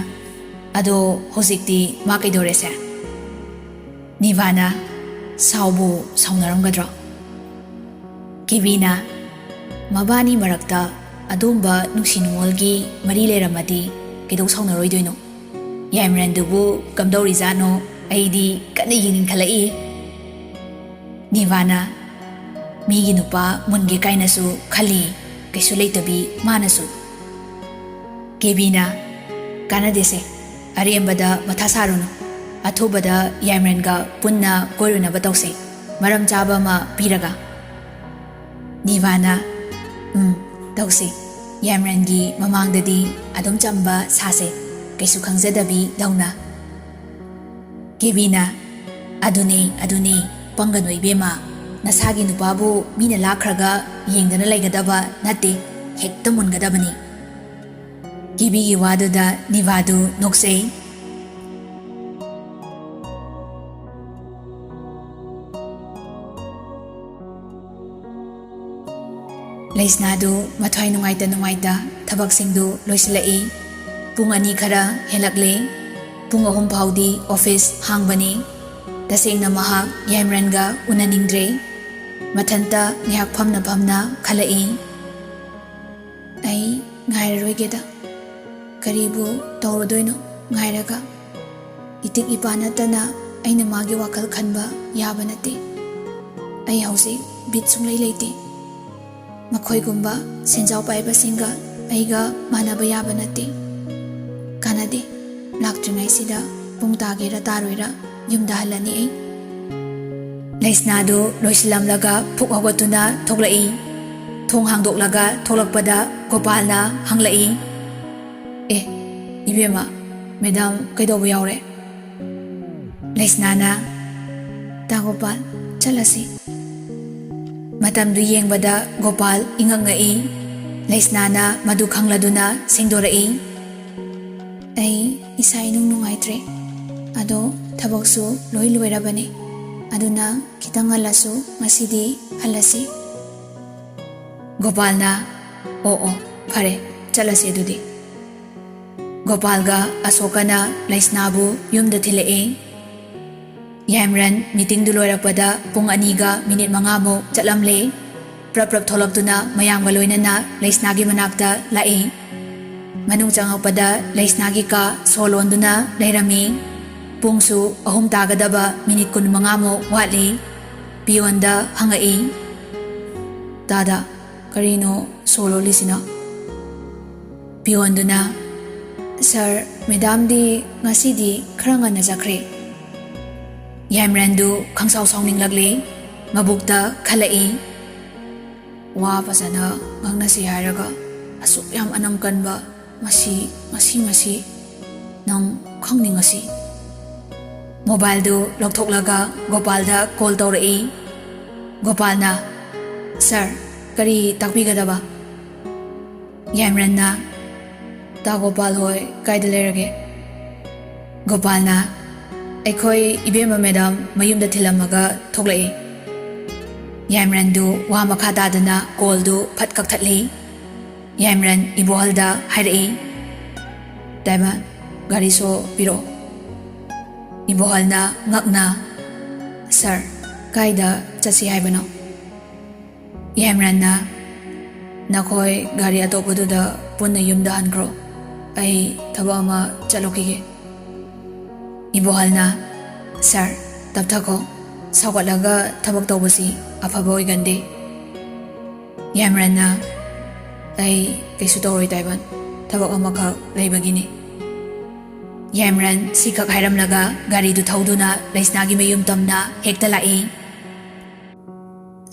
"ꯑꯗꯣ ꯍꯧꯖꯤꯛꯇꯤ ꯃꯥ ꯀꯩꯗꯧꯔꯦꯁꯦ?" ꯅꯤꯚꯥꯅ, "ꯁꯥꯎꯕꯨ ꯁꯥꯎꯅꯔꯝꯒꯗ꯭ꯔꯣ?" ꯀꯦꯕꯤꯅ, "ꯃꯕꯥꯅꯤ ꯃꯔꯛꯇ ꯑꯗꯨꯝꯕ ꯅꯨꯡꯁꯤ ꯅꯨꯡꯉꯣꯜꯒꯤ ꯃꯔꯤ ꯂꯩꯔꯝꯃꯗꯤ ꯀꯩꯗꯧ ꯁꯥꯎꯅꯔꯣꯏꯗꯣꯏꯅꯣ? ꯌꯥꯏꯃꯔꯟꯗꯨꯕꯨ ꯀꯝꯗꯧꯔꯤꯖꯥꯠꯅꯣ? ꯑꯩꯗꯤ ꯀꯟꯅ ꯌꯦꯡꯅꯤꯡꯈꯠꯂꯛꯏ꯫" ꯅꯤꯚꯥꯅ, "ꯃꯤꯒꯤ ꯅꯨꯄꯥ ꯃꯨꯟꯒꯦ ꯀꯥꯏꯅꯁꯨ ꯈꯜꯂꯤ, ꯀꯩꯁꯨ ꯂꯩꯇꯕꯤ ꯃꯥꯅꯁꯨ꯫" ꯀꯦꯕꯤꯅ, "ꯀꯥꯟꯅꯗꯦꯁꯦ, ꯑꯔꯦꯝꯕꯗ ꯃꯊꯥ ꯁꯥꯔꯨꯅꯨ꯫ ꯑꯊꯨꯕꯗ ꯌꯥꯏꯃꯔꯟꯒ ꯄꯨꯟꯅ ꯀꯣꯏꯔꯨꯅꯕ ꯇꯧꯁꯦ, ꯃꯔꯝ ꯆꯥꯕ ꯑꯃ ꯄꯤꯔꯒ꯫" ꯅꯤꯚꯥꯅ, "ꯎꯝ, ꯇꯧꯁꯤ꯫ ꯌꯥꯏꯃꯔꯟꯒꯤ ꯃꯃꯥꯡꯗꯗꯤ ꯑꯗꯨꯝ ꯆꯝꯕ ꯁꯥꯁꯦ, ꯀꯩꯁꯨ ꯈꯪꯖꯗꯕꯤ ꯗꯧꯅ꯫" ꯀꯦꯕꯤꯅ, "ꯑꯗꯨꯅꯦ, ꯑꯗꯨꯅꯦ, ꯄꯪꯒꯅꯨ ꯏꯕꯦꯝꯃ꯫ ꯅꯁꯥꯒꯤ ꯅꯨꯄꯥꯕꯨ ꯃꯤꯅ ꯂꯥꯛꯈ꯭ꯔꯒ ꯌꯦꯡꯗꯅ ꯂꯩꯒꯗꯕ ꯅꯠꯇꯦ, ꯍꯦꯛꯇ ꯃꯨꯟꯒꯗꯕꯅꯤ꯫" ꯀꯦꯕꯤꯒꯤ ꯋꯥꯗꯨꯗ ꯅꯤꯚꯥꯗꯨ ꯅꯣꯛꯆꯩ꯫ ꯂꯩꯁꯅꯥꯗꯨ ꯃꯊ꯭ꯋꯥꯏ ꯅꯨꯡꯉꯥꯏꯇ ꯅꯨꯡꯉꯥꯏꯇ ꯊꯕꯛꯁꯤꯡꯗꯨ ꯂꯣꯏꯁꯤꯜꯂꯛꯏ꯫ ꯄꯨꯡ ꯑꯅꯤ ꯈꯔ ꯍꯦꯜꯂꯛꯂꯦ꯫ ꯄꯨꯡ ꯑꯍꯨꯝ ꯐꯥꯎꯗꯤ ꯑꯣꯐꯤꯁ ꯍꯥꯡꯕꯅꯤ꯫ ꯇꯁꯦꯡꯅ ꯃꯍꯥꯛ ꯌꯥꯏꯃꯔꯟꯒ ꯎꯅꯅꯤꯡꯗ꯭ꯔꯦ꯫ ꯃꯊꯟꯇ ꯉꯥꯏꯍꯥꯛ ꯐꯝꯅ ꯐꯝꯅ ꯈꯜꯂꯛꯏ꯫ "ꯑꯩ ꯉꯥꯏꯔꯔꯣꯏꯒꯦꯗ꯫ ꯀꯔꯤꯕꯨ ꯇꯧꯔꯨꯗꯣꯏꯅꯣ ꯉꯥꯏꯔꯒ? ꯏꯇꯤꯛ ꯏꯄꯥ ꯅꯠꯇꯅ ꯑꯩꯅ ꯃꯥꯒꯤ ꯋꯥꯈꯜ ꯈꯟꯕ ꯌꯥꯕ ꯅꯠꯇꯦ꯫ ꯑꯩ ꯍꯧꯖꯤꯛ ꯕꯤꯠ ꯁꯨꯡꯂꯩ ꯂꯩꯇꯦ꯫ ꯃꯈꯣꯏꯒꯨꯝꯕ ꯁꯦꯟꯖꯥꯎ ꯄꯥꯏꯕꯁꯤꯡꯒ ꯑꯩꯒ ꯃꯥꯟꯅꯕ ꯌꯥꯕ ꯅꯠꯇꯦ꯫ ꯀꯥꯟꯅꯗꯦ꯫ ꯂꯥꯛꯇ꯭ꯔꯤꯉꯩꯁꯤꯗ ꯄꯨꯡ ꯇꯥꯒꯦꯔꯥ ꯇꯥꯔꯣꯏꯔꯥ ꯌꯨꯝꯗ ꯍꯜꯂꯅꯤ ꯑꯩ꯫" ꯂꯩꯁꯅꯥꯗꯨ ꯂꯣꯏꯁꯤꯜꯂꯝꯂꯒ ꯐꯨꯛ ꯍꯧꯒꯠꯇꯨꯅ ꯊꯣꯛꯂꯛꯏ꯫ ꯊꯣꯡ ꯍꯥꯡꯗꯣꯛꯂꯒ ꯊꯣꯛꯂꯛꯄꯗ ꯒꯣꯄꯥꯜꯅ ꯍꯪꯂꯛꯏ, "ꯑꯦ, ꯏꯕꯦꯝꯃ, ꯃꯦꯗꯥꯝ ꯀꯩꯗꯧꯕ ꯌꯥꯎꯔꯦ?" ꯂꯩꯁꯅꯥꯅ, "ꯇꯥ ꯒꯣꯄꯥꯜ, ꯆꯠꯂꯁꯤ꯫" ꯃꯇꯝꯗꯨ ꯌꯦꯡꯕꯗ ꯒꯣꯄꯥꯜ ꯏꯉꯛ ꯉꯛꯏ꯫ ꯂꯩꯁꯅꯥꯅ ꯃꯗꯨ ꯈꯪꯂꯗꯨꯅ ꯁꯦꯡꯗꯣꯔꯛꯏ, "ꯑꯩ ꯏꯁꯥ ꯏꯅꯨꯡ ꯅꯨꯡꯉꯥꯏꯇ꯭ꯔꯦ꯫ ꯑꯗꯣ ꯊꯕꯛꯁꯨ ꯂꯣꯏ ꯂꯣꯏꯔꯕꯅꯦ꯫ ꯑꯗꯨꯅ ꯈꯤꯇꯪ ꯉꯜꯂꯁꯨ ꯉꯁꯤꯗꯤ ꯍꯜꯂꯁꯤ꯫" ꯒꯣꯄꯥꯜꯅ, "ꯑꯣ ꯑꯣ, ꯐꯔꯦ, ꯆꯠꯂꯁꯤ ꯑꯗꯨꯗꯤ꯫" ꯒꯣꯄꯥꯜꯒ ꯑꯁꯣꯀꯅ ꯂꯩꯁꯅꯥꯕꯨ ꯌꯨꯝꯗ ꯊꯤꯜꯂꯛꯏ꯫ ꯌꯥꯏꯃꯔꯟ ꯃꯤꯇꯤꯡꯗꯨ ꯂꯣꯏꯔꯛꯄꯗ ꯄꯨꯡ ꯑꯅꯤꯒ ꯃꯤꯅꯤꯠ ꯃꯉꯥꯃꯨꯛ ꯆꯠꯂꯝꯂꯦ꯫ ꯄ꯭ꯔꯞ ꯄ꯭ꯔꯞ ꯊꯣꯛꯂꯛꯇꯨꯅ ꯃꯌꯥꯝꯒ ꯂꯣꯏꯅꯅ ꯂꯩꯁꯅꯥꯒꯤ ꯃꯅꯥꯛꯇ ꯂꯥꯛꯏ꯫ ꯃꯅꯨꯡ ꯆꯪꯉꯛꯄꯗ ꯂꯩꯁꯅꯥꯒꯤ ꯀꯥ ꯁꯣ ꯂꯣꯟꯗꯨꯅ ꯂꯩꯔꯝꯃꯤ꯫ ꯄꯨꯡꯁꯨ ꯑꯍꯨꯝ ꯇꯥꯒꯗꯕ ꯃꯤꯅꯤꯠ ꯀꯨꯟꯃꯉꯥꯃꯨꯛ ꯋꯥꯠꯂꯤ꯫ ꯄꯤꯌꯣꯟꯗ ꯍꯪꯉꯛꯏ, "ꯇꯥꯗ, ꯀꯔꯤꯅꯣ ꯁꯣ ꯂꯣꯜꯂꯤꯁꯤꯅ?" ꯄꯤꯌꯣꯟꯗꯨꯅ, "ꯁꯥꯔ, ꯃꯦꯗꯥꯝꯗꯤ ꯉꯁꯤꯗꯤ ꯈꯔ ꯉꯟꯅ ꯆꯠꯈ꯭ꯔꯦ꯫" ꯌꯥꯏꯃꯔꯟꯗꯨ ꯈꯪꯁꯥꯎ ꯁꯥꯎꯅꯤꯡꯂꯛꯂꯦ꯫ ꯃꯕꯨꯛꯇ ꯈꯜꯂꯛꯏ, "ꯋꯥ ꯐꯖꯅ ꯉꯥꯡꯅꯁꯤ ꯍꯥꯏꯔꯒ ꯑꯁꯨꯛ ꯌꯥꯝ ꯑꯅꯝ ꯀꯟꯕ ꯃꯁꯤ, ꯃꯁꯤ, ꯃꯁꯤ ꯅꯪ ꯈꯪꯅꯤꯡꯉꯁꯤ꯫" ꯃꯣꯕꯥꯏꯜꯗꯨ ꯂꯧꯊꯣꯛꯂꯒ ꯒꯣꯄꯥꯜꯗ ꯀꯣꯜ ꯇꯧꯔꯛꯏ꯫ ꯒꯣꯄꯥꯜꯅ, "ꯁꯥꯔ, ꯀꯔꯤ ꯇꯥꯛꯄꯤꯒꯗꯕ?" ꯌꯥꯏꯃꯔꯟꯅ, "ꯇꯥ ꯒꯣꯄꯥꯜ ꯍꯣꯏ ꯀꯥꯏꯗ ꯂꯩꯔꯒꯦ?" ꯒꯣꯄꯥꯜꯅ, "ꯑꯩꯈꯣꯏ ꯏꯕꯦꯝꯃ ꯃꯦꯗꯥꯝ ꯃꯌꯨꯝꯗ ꯊꯤꯜꯂꯝꯃꯒ ꯊꯣꯛꯂꯛꯏ꯫" ꯌꯥꯏꯃꯔꯟꯗꯨ ꯋꯥ ꯃꯈꯥ ꯇꯥꯗꯅ ꯀꯣꯜꯗꯨ ꯐꯠ ꯀꯛꯊꯠꯂꯤ꯫ ꯌꯥꯏꯃꯔꯟ ꯏꯕꯣꯍꯜꯗ ꯍꯥꯏꯔꯛꯏ, ꯗꯥꯏꯃꯟ, ꯒꯥꯔꯤ ꯁꯣ ꯄꯤꯔꯛꯑꯣ꯫ ꯏꯕꯣꯍꯜꯅ ꯉꯛꯅ, "ꯁꯥꯔ, ꯀꯥꯏꯗ ꯆꯠꯁꯤ ꯍꯥꯏꯕꯅꯣ?" ꯌꯥꯏꯃꯔꯟꯅ, "ꯅꯈꯣꯏ ꯒꯥꯔꯤ ꯑꯇꯣꯞꯄꯗꯨꯗ ꯄꯨꯟꯅ ꯌꯨꯝꯗ ꯍꯟꯈ꯭ꯔꯣ, ꯑꯩ ꯊꯕꯛ ꯑꯃ ꯆꯠꯂꯨꯈꯤꯒꯦ꯫" ꯏꯕꯣꯍꯜꯅ, "ꯁꯥꯔ, ꯇꯞꯊꯈꯣ, ꯁꯥꯎꯒꯠꯂꯒ ꯊꯕꯛ ꯇꯧꯕꯁꯤ ꯑꯐꯕ ꯑꯣꯏꯒꯟꯗꯦ꯫" ꯌꯥꯏꯃꯔꯟꯅ, "ꯑꯩ ꯀꯩꯁꯨ ꯇꯧꯔꯣꯏ ꯗꯥꯏꯃꯟ, ꯊꯕꯛ ꯑꯃꯈꯛ ꯂꯩꯕꯒꯤꯅꯤ꯫" ꯌꯥꯏꯃꯔꯟ ꯁꯤꯈꯛ ꯍꯥꯏꯔꯝꯂꯒ ꯒꯥꯔꯤꯗꯨ ꯊꯧꯗꯨꯅ ꯂꯩꯁꯅꯥꯒꯤ ꯃꯌꯨꯝ ꯇꯝꯅ ꯍꯦꯛꯇ ꯂꯥꯛꯏ꯫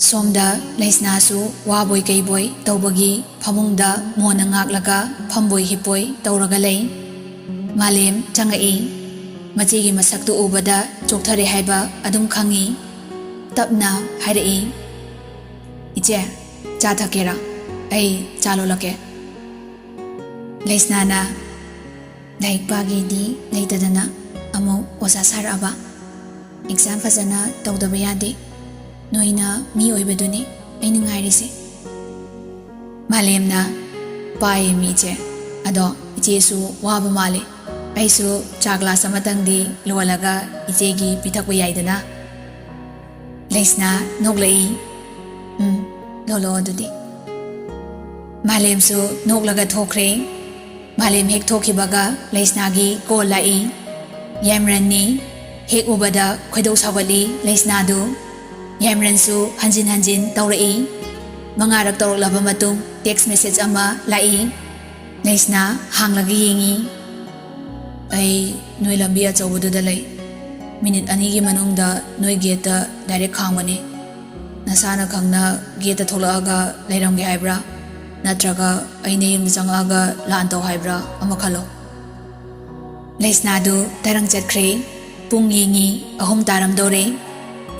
ꯁꯣꯝꯗ ꯂꯩꯁꯅꯥꯁꯨ ꯋꯥꯕꯣꯏ ꯀꯩꯕꯣꯏ ꯇꯧꯕꯒꯤ ꯐꯃꯨꯡꯗ ꯃꯣꯟꯅ ꯉꯥꯛꯂꯒ ꯐꯝꯕꯣꯏ ꯍꯤꯞꯄꯣꯏ ꯇꯧꯔꯒ ꯂꯩ꯫ ꯃꯥꯂꯦꯝ ꯆꯪꯉꯛꯏ꯫ ꯃꯆꯦꯒꯤ ꯃꯁꯛꯇꯨ ꯎꯕꯗ ꯆꯣꯛꯊꯔꯦ ꯍꯥꯏꯕ ꯑꯗꯨꯝ ꯈꯪꯉꯤ꯫ ꯇꯞꯅ ꯍꯥꯏꯔꯛꯏ, "ꯏꯆꯦ, ꯆꯥ ꯊꯛꯀꯦꯔꯥ? ꯑꯩ ꯆꯥ ꯂꯣꯜꯂꯛꯀꯦ꯫" ꯂꯩꯁꯅꯥꯅ, "ꯂꯥꯏꯔꯤꯛ ꯄꯥꯒꯦꯗꯤ ꯂꯩꯇꯗꯅ ꯑꯃꯨꯛ ꯑꯣꯖꯥ ꯁꯥꯔꯛꯑꯕ? ꯑꯦꯛꯖꯥꯝ ꯐꯖꯅ ꯇꯧꯗꯕ ꯌꯥꯗꯦ꯫ ꯅꯣꯏꯅ ꯃꯤ ꯑꯣꯏꯕꯗꯨꯅꯤ ꯑꯩꯅ ꯉꯥꯏꯔꯤꯁꯦ꯫" ꯃꯥꯂꯦꯝꯅ, "ꯄꯥꯏꯌꯦ ꯃꯤ ꯏꯆꯦ, ꯑꯗꯣ ꯏꯆꯦꯁꯨ ꯋꯥꯕ ꯃꯥꯜꯂꯦ꯫ ꯑꯩꯁꯨ ꯆꯥ ꯒ꯭ꯂꯥꯁ ꯑꯃꯇꯪꯗꯤ ꯂꯣꯜꯂꯒ ꯏꯆꯦꯒꯤ ꯄꯤꯊꯛꯄ ꯌꯥꯏꯗꯅ?" ꯂꯩꯁꯅꯥ ꯅꯣꯛꯂꯛꯏ꯫ "ꯎꯝ, ꯂꯣꯜꯂꯛꯑꯣ ꯑꯗꯨꯗꯤ꯫" ꯃꯥꯂꯦꯝꯁꯨ ꯅꯣꯛꯂꯒ ꯊꯣꯛꯈ꯭ꯔꯦ꯫ ꯃꯥꯂꯦꯝ ꯍꯦꯛ ꯊꯣꯛꯈꯤꯕꯒ ꯂꯩꯁꯅꯥꯒꯤ ꯀꯣꯜ ꯂꯥꯛꯏ꯫ ꯌꯥꯏꯃꯔꯟꯅꯤ꯫ ꯍꯦꯛ ꯎꯕꯗ ꯈꯣꯏꯗꯧ ꯁꯥꯎꯒꯠꯂꯤ ꯂꯩꯁꯅꯥꯗꯨ꯫ ꯌꯥꯏꯃꯔꯟꯁꯨ ꯍꯟꯖꯤꯟ ꯍꯟꯖꯤꯟ ꯇꯧꯔꯛꯏ꯫ ꯃꯉꯥꯔꯛ ꯇꯧꯔꯛꯂꯕ ꯃꯇꯨꯡ ꯇꯦꯛꯁ ꯃꯦꯁꯦꯖ ꯑꯃ ꯂꯥꯛꯏ꯫ ꯂꯩꯁꯅꯥ ꯍꯥꯡꯂꯒ ꯌꯦꯡꯉꯤ꯫ "ꯑꯩ ꯅꯣꯏ ꯂꯝꯕꯤ ꯑꯆꯧꯕꯗꯨꯗ ꯂꯩ꯫ ꯃꯤꯅꯤꯠ ꯑꯅꯤꯒꯤ ꯃꯅꯨꯡꯗ ꯅꯣꯏ ꯒꯦꯠꯇ ꯗꯥꯏꯔꯦꯛ ꯈꯥꯝꯒꯅꯤ꯫ ꯅꯁꯥꯅ ꯈꯪꯅ ꯒꯦꯠꯇ ꯊꯣꯛꯂꯛꯑꯒ ꯂꯩꯔꯝꯒꯦ ꯍꯥꯏꯕ꯭ꯔꯥ? ꯅꯠꯇ꯭ꯔꯒ ꯑꯩꯅ ꯌꯨꯝꯗ ꯆꯪꯉꯛꯑꯒ ꯂꯥꯟ ꯇꯧ ꯍꯥꯏꯕ꯭ꯔꯥ? ꯑꯃ ꯈꯜꯂꯣ꯫" ꯂꯩꯁꯅꯥꯗꯨ ꯇꯔꯪ ꯆꯠꯈ꯭ꯔꯦ꯫ ꯄꯨꯡ ꯌꯦꯡꯉꯤ, ꯑꯍꯨꯝ ꯇꯥꯔꯝꯗꯧꯔꯦ꯫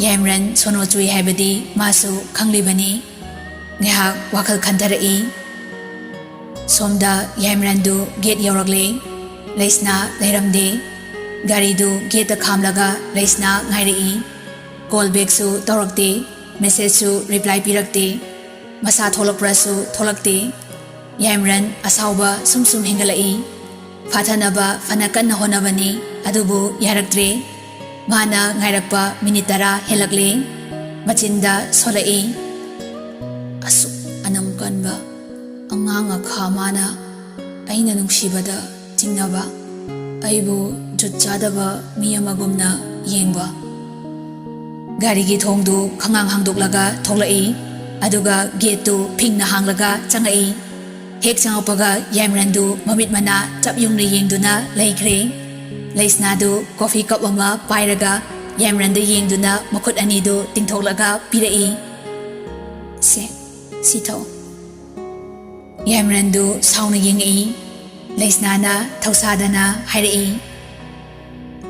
ꯌꯥꯏꯃꯔꯟ ꯁꯣꯅꯣ ꯆꯨꯏ ꯍꯥꯏꯕꯗꯤ ꯃꯥꯁꯨ ꯈꯪꯂꯤꯕꯅꯤ꯫ ꯉꯥꯏꯍꯥꯛ ꯋꯥꯈꯜ ꯈꯟꯊꯔꯛꯏ꯫ ꯁꯣꯝꯗ ꯌꯥꯏꯃꯔꯟꯗꯨ ꯒꯦꯠ ꯌꯧꯔꯛꯂꯦ꯫ ꯂꯩꯁꯅꯥ ꯂꯩꯔꯝꯗꯦ꯫ ꯒꯥꯔꯤꯗꯨ ꯒꯦꯠꯇ ꯈꯥꯝꯂꯒ ꯂꯩꯁꯅꯥ ꯉꯥꯏꯔꯛꯏ꯫ ꯀꯣꯜ ꯕꯦꯛꯁꯨ ꯇꯧꯔꯛꯇꯦ, ꯃꯦꯁꯦꯖꯁꯨ ꯔꯤꯄ꯭ꯂꯥꯏ ꯄꯤꯔꯛꯇꯦ꯫ ꯃꯁꯥ ꯊꯣꯛꯂꯛꯄ꯭ꯔꯥꯁꯨ ꯊꯣꯛꯂꯛꯇꯦ꯫ ꯌꯥꯏꯃꯔꯟ ꯑꯁꯥꯎꯕ ꯁꯨꯝ ꯁꯨꯝ ꯍꯦꯟꯒꯠꯂꯛꯏ꯫ ꯐꯥꯊꯅꯕ ꯐꯅ ꯀꯟꯅ ꯍꯣꯠꯅꯕꯅꯤ, ꯑꯗꯨꯕꯨ ꯌꯥꯔꯛꯇ꯭ꯔꯦ꯫ ꯃꯥꯅ ꯉꯥꯏꯔꯛꯄ ꯃꯤꯅꯤꯠ ꯇꯔꯥ ꯍꯦꯜꯂꯛꯂꯦ꯫ ꯃꯆꯤꯟꯗ ꯁꯣꯜꯂꯛꯏ꯫ ꯑꯁꯨꯛ ꯑꯅꯝ ꯀꯟꯕ ꯑꯉꯥꯡ ꯑꯈꯥ ꯃꯥꯅ ꯑꯩꯅ ꯅꯨꯡꯁꯤꯕꯗ ꯆꯤꯡꯅꯕ, ꯑꯩꯕꯨ ꯖꯨꯠ ꯆꯥꯗꯕ ꯃꯤ ꯑꯃꯒꯨꯝꯅ ꯌꯦꯡꯕ꯫ ꯒꯥꯔꯤꯒꯤ ꯊꯣꯡꯗꯨ ꯈꯉꯥꯡ ꯍꯥꯡꯗꯣꯛꯂꯒ ꯊꯣꯛꯂꯛꯏ, ꯑꯗꯨꯒ ꯒꯦꯠꯇꯨ ꯐꯤꯡꯅ ꯍꯥꯡꯂꯒ ꯆꯪꯉꯛꯏ꯫ ꯍꯦꯛ ꯆꯪꯉꯛꯄꯒ ꯌꯥꯏꯃꯔꯟꯗꯨ ꯃꯃꯤꯠ ꯃꯅꯥ ꯆꯞ ꯌꯨꯡꯅ ꯌꯦꯡꯗꯨꯅ ꯂꯩꯈ꯭ꯔꯦ꯫ ꯂꯩꯁꯅꯥꯗꯨ ꯀꯣꯐꯤ ꯀꯞ ꯑꯃ ꯄꯥꯏꯔꯒ ꯌꯥꯏꯃꯔꯟꯗ ꯌꯦꯡꯗꯨꯅ ꯃꯈꯨꯠ ꯑꯅꯤꯗꯨ ꯇꯤꯡꯊꯣꯛꯂꯒ ꯄꯤꯔꯛꯏ꯫ "ꯁꯦ, ꯁꯤ ꯊꯛꯑꯣ꯫" ꯌꯥꯏꯃꯔꯟꯗꯨ ꯁꯥꯎꯅ ꯌꯦꯡꯉꯛꯏ꯫ ꯂꯩꯁꯅꯥꯅ ꯊꯧꯁꯥꯗꯅ ꯍꯥꯏꯔꯛꯏ,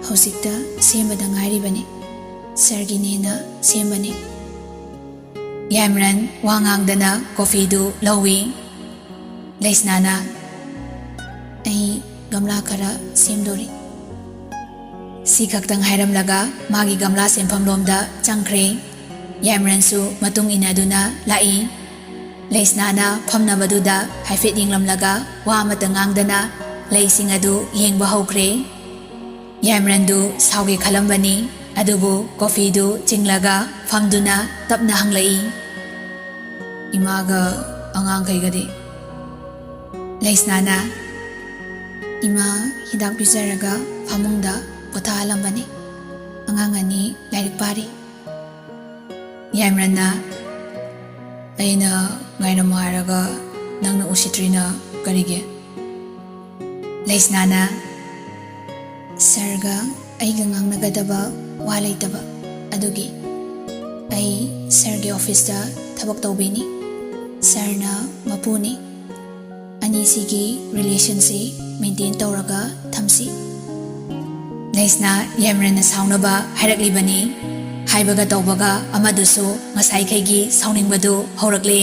"ꯍꯧꯖꯤꯛꯇ ꯁꯦꯝꯕꯗ ꯉꯥꯏꯔꯤꯕꯅꯤ꯫ ꯁꯥꯔꯒꯤꯅꯦꯅ ꯁꯦꯝꯕꯅꯤ꯫" ꯌꯥꯏꯃꯔꯟ ꯋꯥ ꯉꯥꯡꯗꯅ ꯀꯣꯐꯤꯗꯨ ꯂꯧꯏ꯫ ꯂꯩꯁꯅꯥꯅ, "ꯑꯩ ꯒꯝꯂꯥ ꯈꯔ ꯁꯦꯝꯗꯣꯔꯤ꯫" ꯁꯤ ꯈꯛꯇꯪ ꯍꯥꯏꯔꯝꯂꯒ ꯃꯥꯒꯤ ꯒꯝꯂꯥ ꯁꯦꯝꯐꯝ ꯂꯣꯝꯗ ꯆꯪꯈ꯭ꯔꯦ꯫ ꯌꯥꯏꯃꯔꯟꯁꯨ ꯃꯇꯨꯡ ꯏꯟꯅꯗꯨꯅ ꯂꯥꯛꯏ꯫ ꯂꯩꯁꯅꯥꯅ ꯐꯝꯅꯕꯗꯨꯗ ꯍꯥꯏꯐꯦꯠ ꯌꯦꯡꯂꯝꯂꯒ ꯋꯥ ꯑꯃꯠꯇ ꯉꯥꯡꯗꯅ ꯂꯩꯁꯤꯡ ꯑꯗꯨ ꯌꯦꯡꯕ ꯍꯧꯈ꯭ꯔꯦ꯫ ꯌꯥꯏꯃꯔꯟꯗꯨ ꯁꯥꯎꯒꯦ ꯈꯜꯂꯝꯕꯅꯤ, ꯑꯗꯨꯕꯨ ꯀꯣꯐꯤꯗꯨ ꯆꯤꯡꯂꯒ ꯐꯝꯗꯨꯅ ꯇꯞꯅ ꯍꯪꯂꯛꯏ, "ꯏꯃꯥꯒ ꯑꯉꯥꯡꯈꯩꯒꯗꯤ?" ꯂꯩꯁꯅꯥꯅ, "ꯏꯃꯥ ꯍꯤꯗꯥꯛ ꯄꯤꯖꯔꯒ ꯐꯃꯨꯡꯗ ꯄꯣꯊꯥꯍꯜꯂꯝꯕꯅꯤ꯫ ꯑꯉꯥꯡ ꯑꯅꯤ ꯂꯥꯏꯔꯤꯛ ꯄꯥꯔꯤ꯫" ꯌꯥꯏꯃꯔꯟꯅ, "ꯑꯩꯅ ꯉꯥꯏꯔꯝꯃꯣ ꯍꯥꯏꯔꯒ ꯅꯪꯅ ꯎꯁꯤꯠꯇ꯭ꯔꯤꯅ ꯀꯔꯤꯒꯤ?" ꯂꯩꯁꯅꯥꯅ, "ꯁꯥꯔꯒ ꯑꯩꯒ ꯉꯥꯡꯅꯒꯗꯕ ꯋꯥ ꯂꯩꯇꯕ ꯑꯗꯨꯒꯤ꯫ ꯑꯩ ꯁꯥꯔꯒꯤ ꯑꯣꯐꯤꯁꯇ ꯊꯕꯛ ꯇꯧꯕꯤꯅꯤ꯫ ꯁꯥꯔꯅ ꯃꯄꯨꯅꯤ꯫ ꯑꯅꯤꯁꯤꯒꯤ ꯔꯤꯂꯦꯁꯟꯁꯤ ꯃꯦꯟꯇꯦꯟ ꯇꯧꯔꯒ ꯊꯝꯁꯤ꯫" ꯂꯩꯁꯅꯥ ꯌꯥꯏꯃꯔꯟꯅ ꯁꯥꯎꯅꯕ ꯍꯥꯏꯔꯛꯂꯤꯕꯅꯤ꯫ ꯍꯥꯏꯕꯒ ꯇꯧꯕꯒ ꯑꯃꯗꯨꯁꯨ ꯉꯁꯥꯏꯈꯩꯒꯤ ꯁꯥꯎꯅꯤꯡꯕꯗꯨ ꯍꯧꯔꯛꯂꯦ꯫